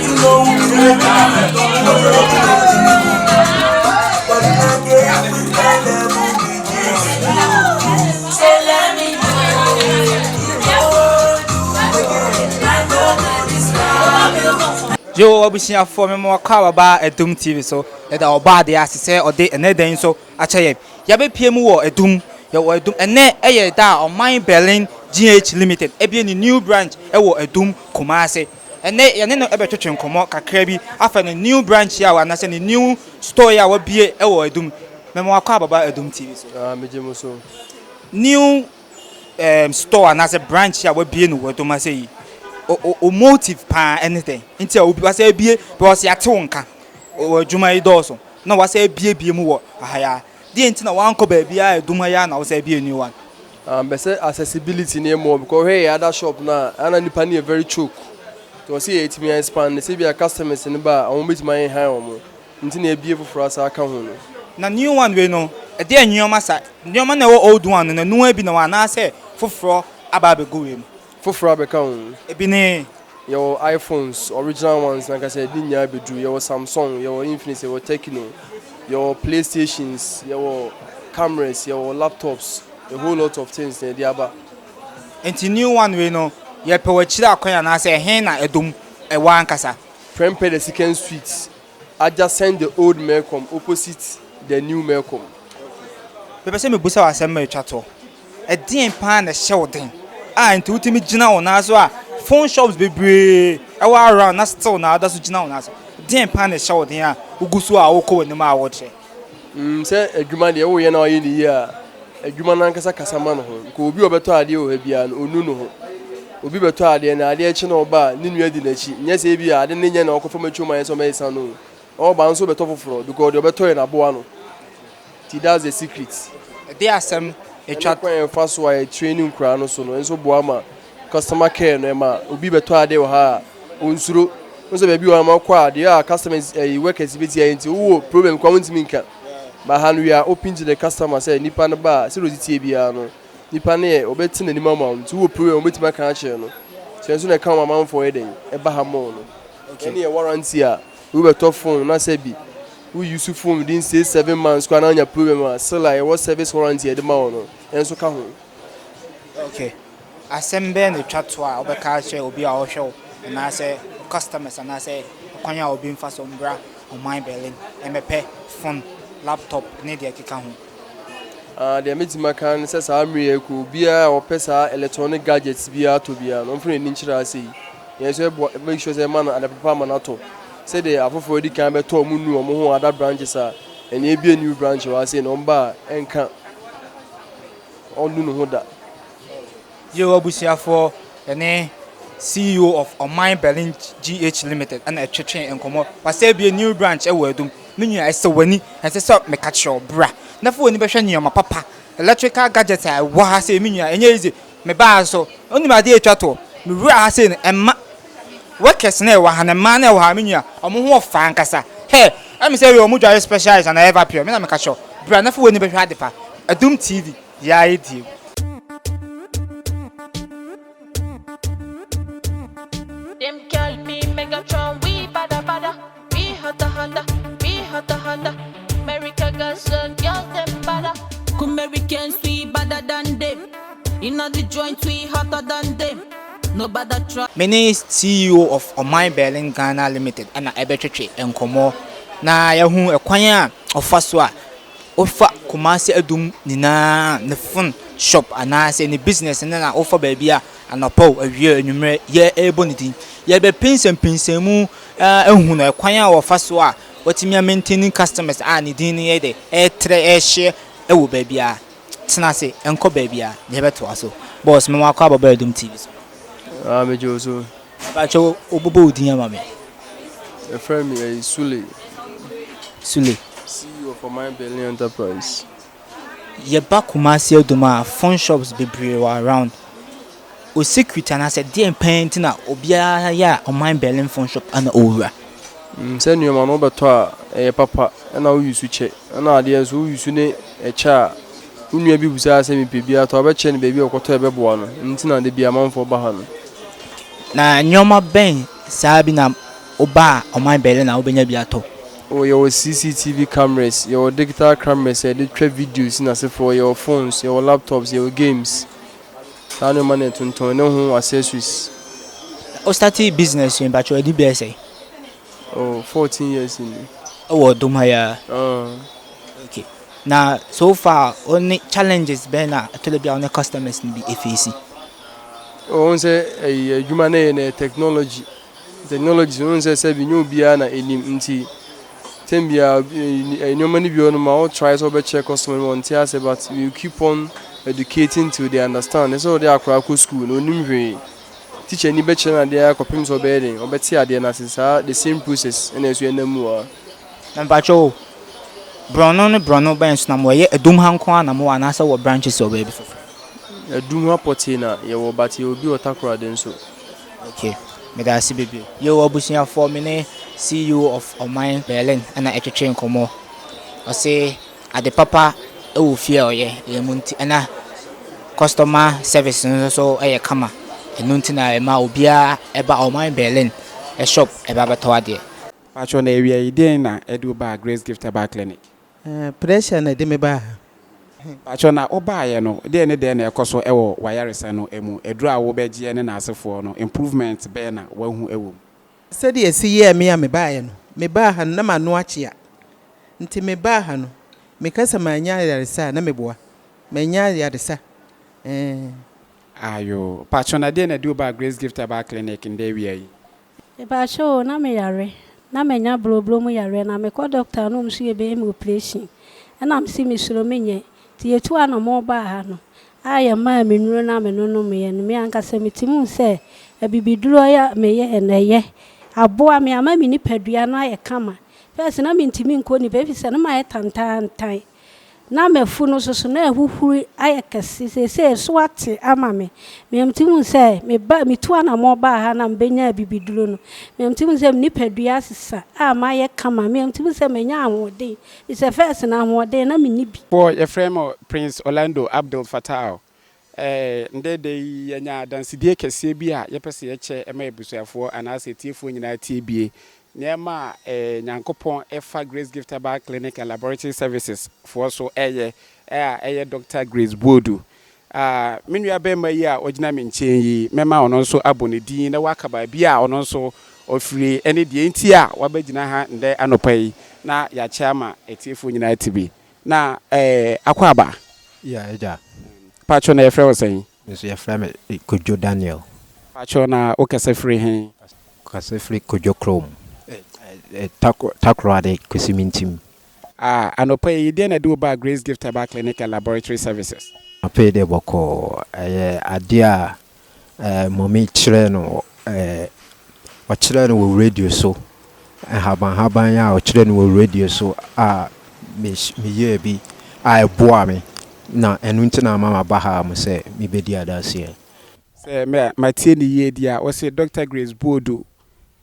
me back. I Yoo abusuafoɔ me ma wakɔ ababa Adum TV so yɛda ɔbɔadeɛ ase sɛ ɔde ɛnɛ da yi nso akyɛ yɛn yɛabɛpie mu wɔ Adum yɛwɔ Adum ɛnɛ ɛyɛ da a ɔman Berlin GH Limited abue ne new branch ɛwɔ Adum Kumasi ɛnɛ yɛne no ɛbɛtwetwe nkɔmmɔ kakra bi afa ne new branch yi a anaasɛ ne new store yi a wabue ɛwɔ Adum me ma wakɔ ababa Adum TV so. Ah megye mo so. New um, store anaasɛ branch a wabue no wɔ Domase yi, o, o motive paa ɛne dɛn nti a obi wasɛ abue because yɛate wo nka wɔ adwuma yi dɔɔso na wasɛ abuebue mu wɔ aha yi a deɛ nti na wankɔ baabi a ɛdom ha yi a na wosɛ abue new one? Um, bɛ sɛ accessibility ne more because hwɛ yɛ other shop na ana nipa ne yɛ very choke nti ɔsɛ yɛ etumi expand ne sɛ bi a customers ne ba a wɔn betumi ayɛ han wɔn. Nti na yɛabue foforɔ asan aka ho no. Na new one wei no, ɛdeɛn nnoɔma sa, nnoɔma na ɛwɔ old one no na ɛnoaa bi na ɛwɔ anaasɛ foforɔ aba abɛgu wei mu? Foforɔ abɛka ho. Ebi ne? Yɛwɔ iPhones, original ones no ankasa yɛde ne nyinaa abɛduru, yɛwɔ Samsung, yɛwɔ Infinix, yɛwɔ Tecno, yɛwɔ Playstations, yɛwɔ cameras, yɛwɔ laptops, a whole lot of things na yɛde aba. Nti new one wei no, yɛpɛ wɔ akyire akwan anaasɛ ɛhe na ɛdom ɛwɔ ankasa? Prempeh the second street adjacent the old Melcom opposite the new Melcom. Mepɛ sɛ mebisa wo asɛm ma etwa toɔ. Ɛdeɛn paa na ɛhyɛ wo den a nti wotumi gyina wo nan so a phone shops bebree ɛwɔ around na still na woda so gyina wo nan so? Deɛn paa na ɛhyɛ wo den a wogu so a wokɔ w'anim a wokyerɛ? Mm, sɛ adwuma deɛ woyɛ na woayɛ no yie a, adwuma no ankasa kasa ma ne ho. Nka obi a ɔbɛtɔ adeɛ wɔ ha biara no, ɔnnu ne ho. Obi bɛtɔ adeɛ na adeɛ kye na ɔba a, ne nua di n'akyi. Nyɛ sɛ ebi a ade no nyɛ na ɔkɔfa mu atwam ayɛ sɛ ɔbɛsesa no o. Ɔba nso bɛtɔ foforɔ because deɛ ɔbɛtɔ yɛ n'aboa no. Nti that's the secret. Ɛde asɛm atwa. Ɛne kwan a yɛfa so a yɛ training nkoraa no so no nso boa ma Customer care no ɛma obi bɛtɔ adeɛ wɔ ha a ɔnsuro. Wohu sɛ baabi wɔ hɔ a wokɔ a deɛ a customers ɛyi workers bɛti ayɛ nti wowɔ problem koraa wontumi nka. But ha no we are open to the customer sɛ nipa no ba a sɛdeɛ ɔsi teɛ biara no nipa no yɛ ɔbɛte n'anim ama wo nti wowɔ problem a wobɛtumi aka akyerɛ no. Sɛ nso na ɛka wo ma amanfoɔ yɛ dɛn ɛba ha more no. Ɛne yɛ warranty a wobɛtɔ phone na sɛ bi wo use phone within 6, 7 months koraa na wonya problem a still a yɛwɔ service warranty a yɛde ma wo no ɛnso ka ho. Okay. Asɛm bɛn na etwa to a wobɛka akyerɛ obi a ɔrehwɛ wo anaasɛ customers anaasɛ ɔkwan a obi mfa so mbra ɔman Berlin mmɛpɛ phone, laptop ne deɛ ɛkeka ho? Ah, deɛ mɛtumi aka ne sɛ saa mmerɛ yi akɔ obiara a ɔpɛ saa electronic gadgets biara atɔ biara no, ɔmfa n'ani nkyerɛ ha sei. Yɛn nso yɛboa, make sure sɛ yɛma no ade papa ama no atɔ. Sɛdeɛ afoforɔ adi kan bɛtɔ wɔn nu wɔn ho wɔ other branches a, ɛnna ebue new branch wɔ ha sei no, wɔba a ɛnka ɔnnu ne ho da. Yeo abusuafoɔ yɛne CEO of Ɔman Berlin GH Limited na ɛtwetwee nkɔmmɔ. Wasan abue new branch wɔ Adum. Me nua ɛsɛ w'ani, ɛnsɛ sɛ meka kyerɛ wo, bra na fa w'ani bɛhwɛ nneɛma papa, electrical gadgets a ɛwɔ ha sei me nua, ɛnyɛ easy. Mebaa ha nso, wonim adeɛ a ɛtwa toɔ? Mewuraa ha sei no, ɛmma workers no a ɛwɔ ha no, mmaa no a ɛwɔ ha, me nua, wɔn ho ɔfa ankasa. Hɛ! Ɛme sɛ wei wɔn dware specialist anaa Everpure, me na meka kyerɛ wo, bra na fa w'ani bɛhwɛ ade pa. Adum TV. Yɛa yɛ die. Them call me Megatron, we bada bada, we hotta hotta, we hotta hotta. America got some girls them bada. Americans we badder than them. Inna the joint we hotter than them. No bother try. Me ne CEO of Ɔman Berlin Ghana Limited na ɛbɛtwetwe nkɔmmɔ na yɛahu ɛkwan a ɔfa so a Wofa Kumasi Adum nyinaa ne phone shop anaasɛ ne business no na wofa baabi a anɔpa o, awia o, anwummerɛ yɛ ɛrebɔ ne din. Yɛbɛpinsampinsa mu ahu no ɛkwan a wɔfa so a watumi a maintain customers a ne din no yɛ dɛ ɛretrɛ ɛrehyeɛ wɔ baabiara. Tena ase nkɔ baabiara na yɛbɛtoa so. Boss mema wakɔ aba Adum TV so. Ah, megye wo so. Mepakyɛw wobɛbɔ wo din ama me? Yɛfrɛ me ɛyi Sule. Sule. CEO of Ɔman Berlin Enterprise. Yɛba Kumasi Adum a, phone shops bebree wɔ around. Wo secret anaasɛ deɛn paa nti na obiara yɛ a Ɔman Berlin phone shop na ɔwura? Mm, sɛ nneɛma no wobɛtɔ a ɛyɛ papa ɛna wo use kyɛ ɛna adeɛ nso wo use ne ɛkyɛ a wo nua bi bisa sɛ mepɛ bi atɔ a wobɛkyerɛ no baabi a ɔkɔtɔ a ɛbɛboa no nti na da bi amanfoɔ ba ha no. Na nneɛma bɛn saa bi na woba a ɔman Berlin a wobɛnya bi atɔ? Oh, yɛwɔ CCTV cameras, yɛwɔ digital cameras a yɛde twa videos ne asefoɔ, yɛwɔ phones, yɛwɔ laptops, yɛwɔ games. Saa nneɛma na yɛtontɔn ne ho accessories. Wo startee business yi mpakyɛw ɛdi bɛyɛ sɛn? Oh, 14 years ni. Ɛwɔ Ɔdom ha yi ara? Ah. Okay. Na so far wo ne challenges bɛn na ɛtɔ da bi a wo ne customers no bi ɛfeesi? Oh, wohu sɛ ɛyi adwuma no yɛ no yɛ technology. Technology wohu sɛ sɛbi nyɛ obiara na ɛnim nti tɛm biara nneɛma no bi wɔ no ma wo try sɛ wobɛkyerɛ customer no wɔnte ase but we keep on educating till they understand. Ɛsɛ sɛ wode akwadaa kɔ school na onim hwee. Teacher ni bɛkyerɛ no adeɛ ara kɔpem sɛ ɔbɛyɛ den, ɔbɛte adeɛ no ase. Saa the same process ɛna ɛso yɛnam mu wɔ ha. Na mpakyɛw o, brɔno ne brɔno bɛn so na mowɔ? Ɛyɛ Adum ha nko ara na mowɔ anaasɛ wɔ branches wɔ baabi foforɔ? Adum ha pɔtee na yɛwɔ but yɛwɔ bi wɔ Takoradi nso. Ok, meda ase bebree. Yoo abusuafoɔ me ne CEO of Ɔman Berlin na ɛtwetwe nkɔmmɔ. Ɔse Ade papa wɔ fie a ɔyɛ yɛ mu nti na customer service no nso so yɛ kama. Ɛno nti na ɛma obiara ba Ɔman Berlin shop ba bɛtɔ adeɛ. Paatwɔ na awia yi deɛn na ɛde wo baa Grace Gift Herbal Clinic? Pressure na ɛde me baa ha. Paatwɔ na wo baeɛ no deɛn ne deɛn na ɛkɔ so wɔ w'ayaresa no mu? Aduro a wo bɛgyeɛ ne n'asefoɔ no improvement bɛn na wahu wɔ mu? Sɛdeɛ ɛsi yɛɛ me a mebaeɛ no, mebaa ha no na m'ano akyea. Nti mebaa ha no, meka sɛ manya ayaresa a, na meboa. Manya ayaresa eh. Ayoo. Paatwɔ na deɛn na ɛde wo baa Grace Gift Herbal Clinic ndɛ awia yi? Mepakyɛw o, na me yare, na manya brobro mu yareɛ, na mekɔ doctor a na ɔmo se yɛbɛyɛ me operation, ɛna mese mesuro menyɛ, nti yɛtuu anamɔn baa ha no, a yɛmaa me nnuro na me nonomeɛ no, me ankasa metumi hu sɛ abibiduro yi a meyɛɛ no ɛyɛ, aboa me ama me nipadua no ayɛ kama, first na mentumi nkɔ nipa efisɛ na mayɛ tantaantan, na m'afu no nso so na ahuhuri ayɛ kɛse, seesei ɛso ate ama me, metumi hu sɛ meba metu anamɔn baa ha na mebɛnya abibiduro no, metumi hu sɛ me nipadua asesa a mayɛ kama, metumi hu sɛ manya ahoɔden, efisɛ first no ahoɔden na menni bi. Foɔ, yɛfrɛ me Prince Orlando Abdul Fatau. Ndɛ da yi yɛanya adansedie kɛseɛ bi a yɛpɛ sɛ yɛkyɛ ma abusuafoɔ anaasɛ atiefoɔ nyinaa tie bie. Nneɛma a Nyankopɔn fa Grace Gift Herbal Clinic and Laboratory Services foɔ so yɛ a ɛyɛ Dɔkta Grace Buodu. Me nua barima yi a ɔgyina me nkyɛn yi, mɛma ɔno nso abɔ ne din na waka baabi a ɔno nso ɔfiri ne deɛ nti a wabɛgyina ha ndɛ anɔpa yi na yɛakyɛ ama atiefoɔ nyinaa ate bi. Na Akwaaba. Yeah, agya. Paatwɔ na yɛfrɛ wo sɛn? Me nso yɛfrɛ me Kojo Daniel. Paatwɔ na wo kasa firi he? Kasa firi Kojo kurom, Takoradi Kwesimintsim. Ah, anɔpa yi, deɛn na ɛde wo baa Grace Gift Herbal Clinic and Laboratory Services? Anɔpa yi deɛ bɔkɔɔ, ɛyɛ adeɛ a eh, mummy kyerɛɛ no eh, ɔkyerɛɛ no wɔ radio so, nhabanhaban a ɔkyerɛɛ no wɔ radio so a me meyɛɛ bi a ɛboaa me, na ɛno nti na ama maba ha mo sɛ mebɛdi adanseɛ. Sɛ me matie no yie deɛ a, wose Dɔkta Grace Buodu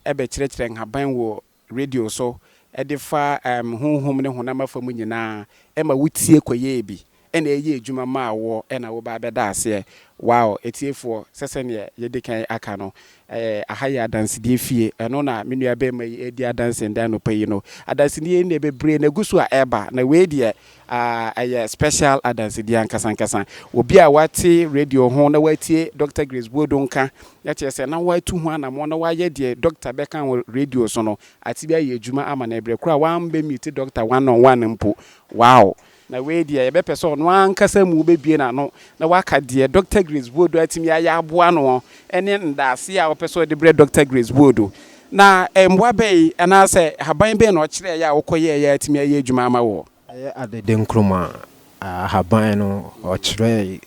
bɛkyerɛkyerɛ nhaban wɔ radio so de fa honhom ne honam afa mu nyinaa ma wotie kɔyɛɛ bi na ɛyɛɛ adwuma maa woɔ na woba abɛda aseɛ. Wow! Atiefoɔ, sɛ sɛdeɛ yɛadi kan aka no, aha yɛ adansedie fie. Ɛno na me nua barima yi redi adanseɛ ndɛ anɔpa yi no. Adansedie yi deɛ bebree na ɛgu so a ɛreba, na wei deɛ ɛyɛ special adansedie ankasa ankasa. Obi a wate radio ho na watie Dɔkta Grace Buodu nka, na kyerɛ sɛ na watu ho anammɔn na wayɛ deɛ dɔkta bɛka wɔ radio so no, ate bi ayɛ adwuma ama no ɛberɛ korɔ a wambɛ meet dɔkta one on one mpo. Wow! Na wei deɛ yɛbɛpɛ sɛ ɔno ankasa mu bɛbue n'ano na waka deɛ Dɔkta Grace Buodu atumi ayɛ aboa no ne ndaaseɛ a ɔpɛ sɛ ɔde brɛ Dɔkta Grace Buodu. Na mmoa bɛn anaasɛ haban bɛn na ɔkyerɛeɛ a wokɔyɛeɛ a atumi ayɛ adwuma ama woɔ? Ɛyɛ adede nkruma ahaban no ɔkyerɛe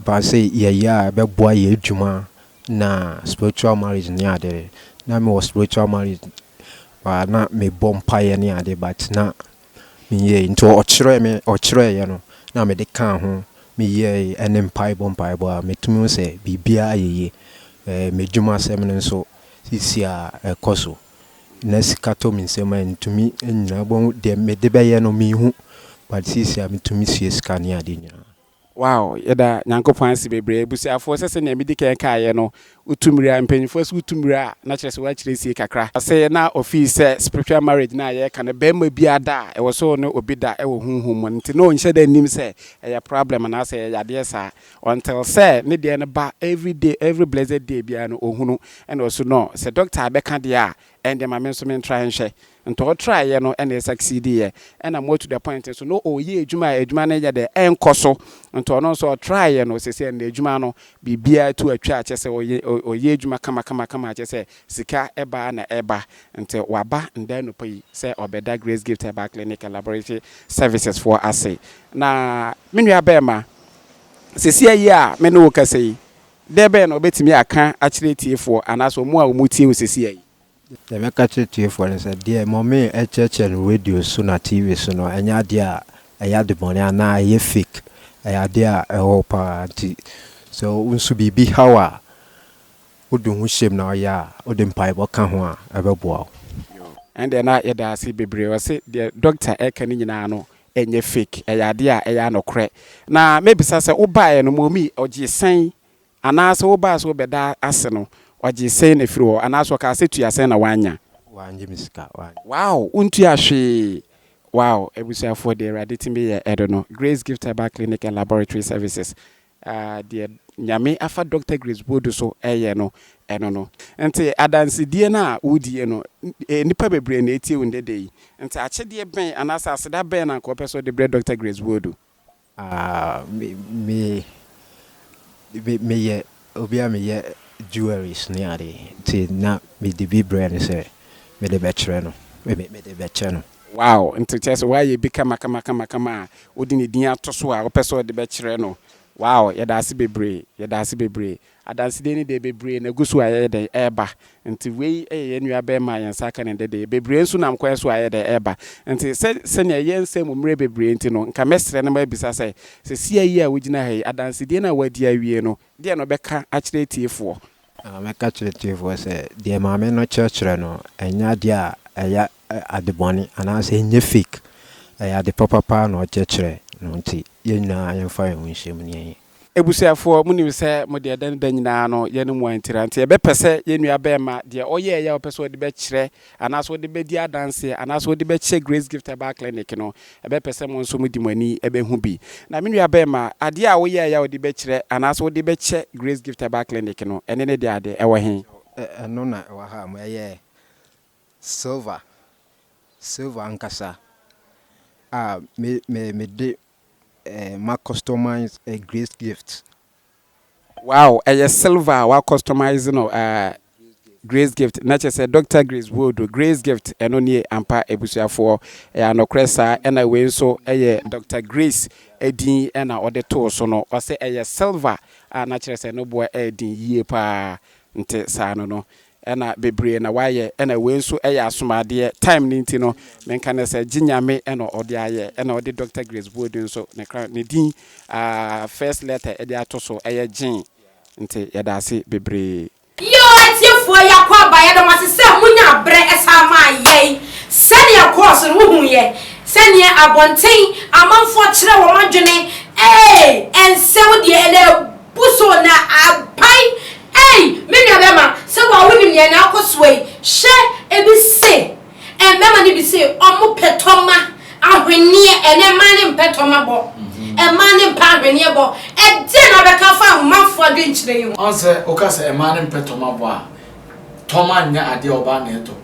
ba sɛ yɛyɛ a ɛbɛboa yɛn adwuma na spiritual marriage ne ade. Na mewɔ spiritual marriage but na mebɔ mpaeɛ ne ade but na menyɛe. Nti ɔkyerɛɛ me ɔkyerɛeɛ no na mede kaa ho meyɛe ɛne mpaebɔ mpaebɔ a metumi hu sɛ biribiara ayɛ yie. Ɛɛ m'adwumasɛm no nso seesei a ɛkɔ so. Na sika tɔ me nsam a ɛntumi nnyina. Wobɛhu deɛ mede bɛyɛ no menhu but seesei a metumi sie sika ne ade nyinaa. Wow yɛda Nyankopɔn ase bebree. Abusuafoɔ sɛ sɛnea medi kan kaeɛ no, wotu mmira, mpanyinfoɔ sɛ wotu mmira a na kyerɛ sɛ woakyerɛ sie kakra. Ɔse na ɔfii sɛ spiritual marriage no a yɛreka no barima biara da a ɛwɔ sɛ ɔne obi da wɔ honhom mu nti na ɔnhyɛ da nnim sɛ ɛyɛ problem anaasɛ ɛyɛ yadeɛ saa until sɛ ne deɛ no ba every day every blessed day biara no ɔhunu ɛna ɔse no sɛ doctor bɛka deɛ a ɛndeɛ ma me nso me ntrae nhwɛ. Nti ɔtraeɛ no ɛna ɛsucceediiɛ. Ɛna more to the point nso na ɔreyɛ adwuma a adwuma no nyɛ dɛ ɛnkɔ so. Nti ɔno nso ɔtraeɛ no seesei ɛnna adwuma no biribiara tu atwa kyerɛ sɛ ɔyɛ ɔyɛ adwuma kama kama kama kyerɛ sɛ sika ɛba ara na ɛba. Nti waba ndɛ anɔpa yi sɛ ɔbɛda Grace Gift Herbal Clinic and Laboratory Services foɔ ase. Na me nua bɛɛma, seesei yi a me ne wo kasa yi, dɛn bɛn na wobɛtumi aka akyerɛ atiefoɔ anaasɛ wɔn a wɔtie wo seesei yi? Deɛ mɛka akyerɛ atiefoɔ ne sɛ, deɛ Mummy kyerɛkyerɛ no radio so na TV so no, ɛnyɛ adeɛ a ɛyɛ adebɔne anaa ɛyɛ fake. Ɛyɛ adeɛ a ɛwɔ hɔ pa ara. Nti sɛ wo nso biribi ha wo a, wode wo ho hyɛ mu na woyɛ a, wode mpaebɔ ka ho a, ɛbɛboa wo. Ɛndeɛ na yɛda ase bebree. Ɔse deɛ doctor ɛka no nyinaa no ɛnyɛ fake, ɛyɛ adeɛ a ɛyɛ anokorɛ. Na mɛbisa sɛ wobaeɛ no Mummy ɔgyee sɛn Anaasɛ wobaa sɛ wobɛda ase no, ɔgyee sɛn na ɛfiri hɔ? Anaasɛ ɔkaa sɛ tua sɛn na woannya? Wangye me sika, wangye. Wow! Wontua hwee! Wow! Abusuafoɔ, deɛ Awurade tumi yɛ ɛno no. Grace Gift Herbal Clinic and Laboratory Services, ah, deɛ Nyame afa Doctor Grace Boadu so ɛyɛ no, ɛno no. Nti adansedie no a wodie no, nnipa bebree na ɛtie wo nnɛ da yi. Nti akyɛdeɛ bɛn anaasɛ aseda bɛn na anka wopɛ sɛ wode brɛ Doctor Grace Boadu? Ah me me me meyɛ obi a meyɛ jewelries ne ade nti na mede bi brɛɛ no sɛ mede bɛkyerɛ no me mede bɛkyɛ no. Wow nti kyerɛ sɛ woayɛ bi kama kama kama kama a wode ne din ato so a wopɛ sɛ wode bɛkyerɛ no wow yɛda ase bebree yɛda ase bebree Adansedie no deɛ bebree na ɛgu so a ɛyɛ dɛn ɛreba. Nti wei yɛ yɛn nua barima a yɛn nsa aka no ndɛ da yi. Bebree nso nam kwan so a ɛyɛ dɛn ɛreba. Nti sɛ sɛnea yɛn nsa mu mmerɛ bebree nti no, nka mɛsrɛ na mabisa sɛ, sesia yi a wogyina ha yi, adansedie no a woadi awie no, deɛn na wobɛka akyerɛ atiefoɔ? Na mɛka akyerɛ atiefoɔ sɛ, deɛ maame no kyerɛkyerɛ no, ɛnyɛ adeɛ a ɛyɛ ade bɔne anaasɛ ɛnyɛ fake. Ɛyɛ ade papa paa na ɔkyerɛkyerɛ no nti yɛn nyinaa yɛmfa yɛn ho nhyɛ mu na yɛnyɛ. Abusuafoɔ, monim sɛ mo deɛ da ne da nyinaa no yɛne mo antira, nti yɛbɛpɛ sɛ yɛn nua bɛɛma deɛ ɔyɛɛyɛ a ɔpɛ sɛ ɔde bɛkyerɛ anaasɛ ɔde bɛdi adanseɛ anaasɛ ɔde bɛkyɛ Grace Gift Herbal Clinic no, ɛbɛpɛ sɛ mo nso mode mo ani bɛhu bi. Na me nua bɛɛma, adeɛ a woyɛɛyɛ a wode bɛkyerɛ anaasɛ wode bɛkyɛ Grace Gift Herbal Clinic no, ɛne ne deɛ adeɛ, ɛwɔ he? Ɛno na ɛwɔ ha a, ɛyɛ silver, silver ankasa a me, me, mede eh, ma customize eh, Grace Gift. Wow, ɛyɛ silver a wa customize no eh, Grace Gift, na kyerɛ sɛ Doctor Grace Boadu, Grace Gift, ɛno nie ampa abusuafoɔ, ɛyɛ anokorɛ saa, ɛna wei nso ɛyɛ Doctor Grace ɛdin ɛna ɔde too so no, ɔsɛ ɛyɛ silver a na kyerɛ sɛ no boɔ ɛɛden yie paa, nte saa no no, Ɛna bebree na wayɛ ɛna wei nso ɛyɛ asomadeɛ time no nti no menka no sɛ gye Nyame ɛna ɔde ayɛ ɛna ɔde Doctor Grace Boadu nso ne kra ne din ah first letter ɛde ato so ɛyɛ Gyen nti yɛdaase bebree. Yoo atiefoɔ yɛakɔ aba yɛda mo ase sɛ monyaa berɛ san maa yɛn sɛdeɛ ɛkɔɔ so no wohuiɛ sɛdeɛ abɔnten amanfoɔ kyerɛ wɔn adwene ee ɛnsɛ wo deɛ ɛna abu so na apae Ei me nua bɛma sɛ wa wo nim nea na akɔ soɔ yi hwɛ ebi se mmɛma no bi se ɔmo pɛ tɔma ahweneɛ ɛnɛ mmaa no mpɛ tɔma bɔ mmaa no mpɛ ahweneɛ bɔ ɛdeɛn na wobɛka afa ahomafoɔ adwenkyerɛ yi ho. Ɔn sɛ woka sɛ mmaa no mpɛ tɔma bɔ a, tɔma nyɛ adeɛ a ɔbaa na ɛtɔ.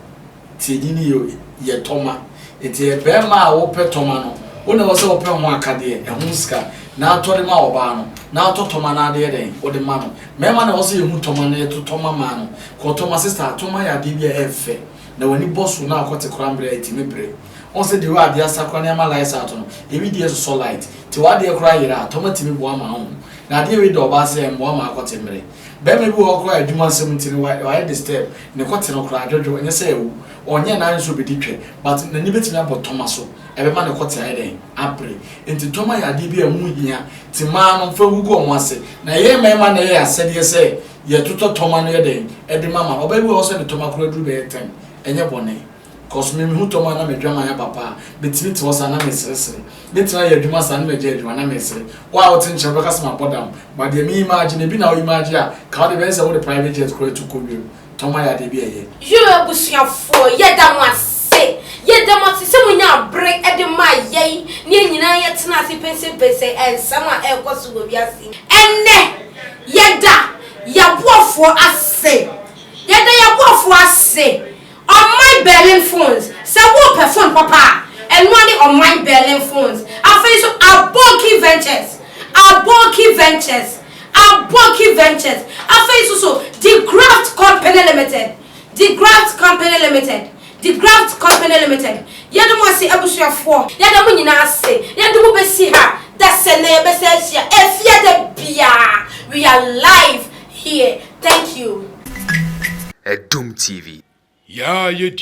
Tie din no yie o, yɛ tɔma. Nti yɛ bɛɛma a wopɛ tɔma no, wo na ɛwɔ sɛ wopɛ ho akadeɛ, ɛho sika, na atɔ de ma ɔbaa no, na atɔ tɔma no adeɛ dɛn, wode ma no. Mɛɛma na ɛwɔ sɛ yɛhu tɔma na yɛto tɔma maa no. Kɔ tɔma sister, tɔma yɛ adeɛ bi a ɛyɛ fɛ, na w'ani bɔ so na akɔte koraa mbrɛ a ɛtumi brɛ. Wohu sɛ deɛ wei adeɛ asa koraa ne ama light out no, ebi deɛ sosɔ light. Nti w'adeɛ koraa yera a, tɔma tumi boa ma wohu. Na adeɛ wei da ɔbaa sɛ ɛmmoa ma akɔte mmerɛ. Bɛɛma bi wɔ hɔ koraa a adwuma nsɛm nti no wayɛ disturb, ne kɔte no koraa adwodwo, ɛnyɛ sɛ awu, ɔnyɛ n'adwene sɛ ɔbɛdi twɛ, but n'ani bɛtumi abɔ tɔma so, ɛbɛma ne kɔte ayɛ dɛn? Abere. Nti tɔma yɛ adeɛ bi a ɛho hia, nti mmaa no mfa ngugu wɔn ase. Na yɛn mmarima na ɛyɛ asɛdeɛ sɛ yɛtotɔ tɔma no yɛ dɛn? Ɛde ma ma. Ɔbaa bi wɔ hɔ sɛ ne tɔma koraa duru bɛyɛ ten, ɛnyɛ bɔne. Cos me mehu tɔma na m'adwaman aba paa, metumi te hɔ saa na meseresere. Mɛtumi ayɛ adwuma saa na magyae adwuma na mesere. Wo a wote nkyɛn wobɛka sɛ mabɔ dam, but deɛ me imagine, ebi na wo imagine a, ka wode bɛyɛ sɛ wode private jet koraa tu kɔ wiem. Tɔma yɛ adeɛ bi a ɛyɛ. Yoo abusuafoɔ yɛda mo ase yɛda mo ase sɛ mo nyaa bere de maa yɛn ne yɛn nyinaa yɛ tenaa ase pensenpensen nsɛm a ɛrekɔ so wɔ wiase yi mu. Ɛnnɛ yɛda yɛaboafoɔ ase yɛda yɛaboafoɔ ase Ɔman Berlin Phones sɛ worepɛ phone papa a ɛnoa ne Ɔman Berlin Phones afei nso Aboki Ventures Aboki Ventures Aboki Ventures, afei nso so De Graft Company Limited, De Graft Company Limited, De Graft Company Limited. Yɛda mo ase abusuafoɔ. Yɛda mo nyinaa ase. Yɛde mo bɛsi ha da sɛ nnɛ yɛbɛsan ahyia efie da biara. We are live here. Thank you. Adum TV. Yaa yɛ die.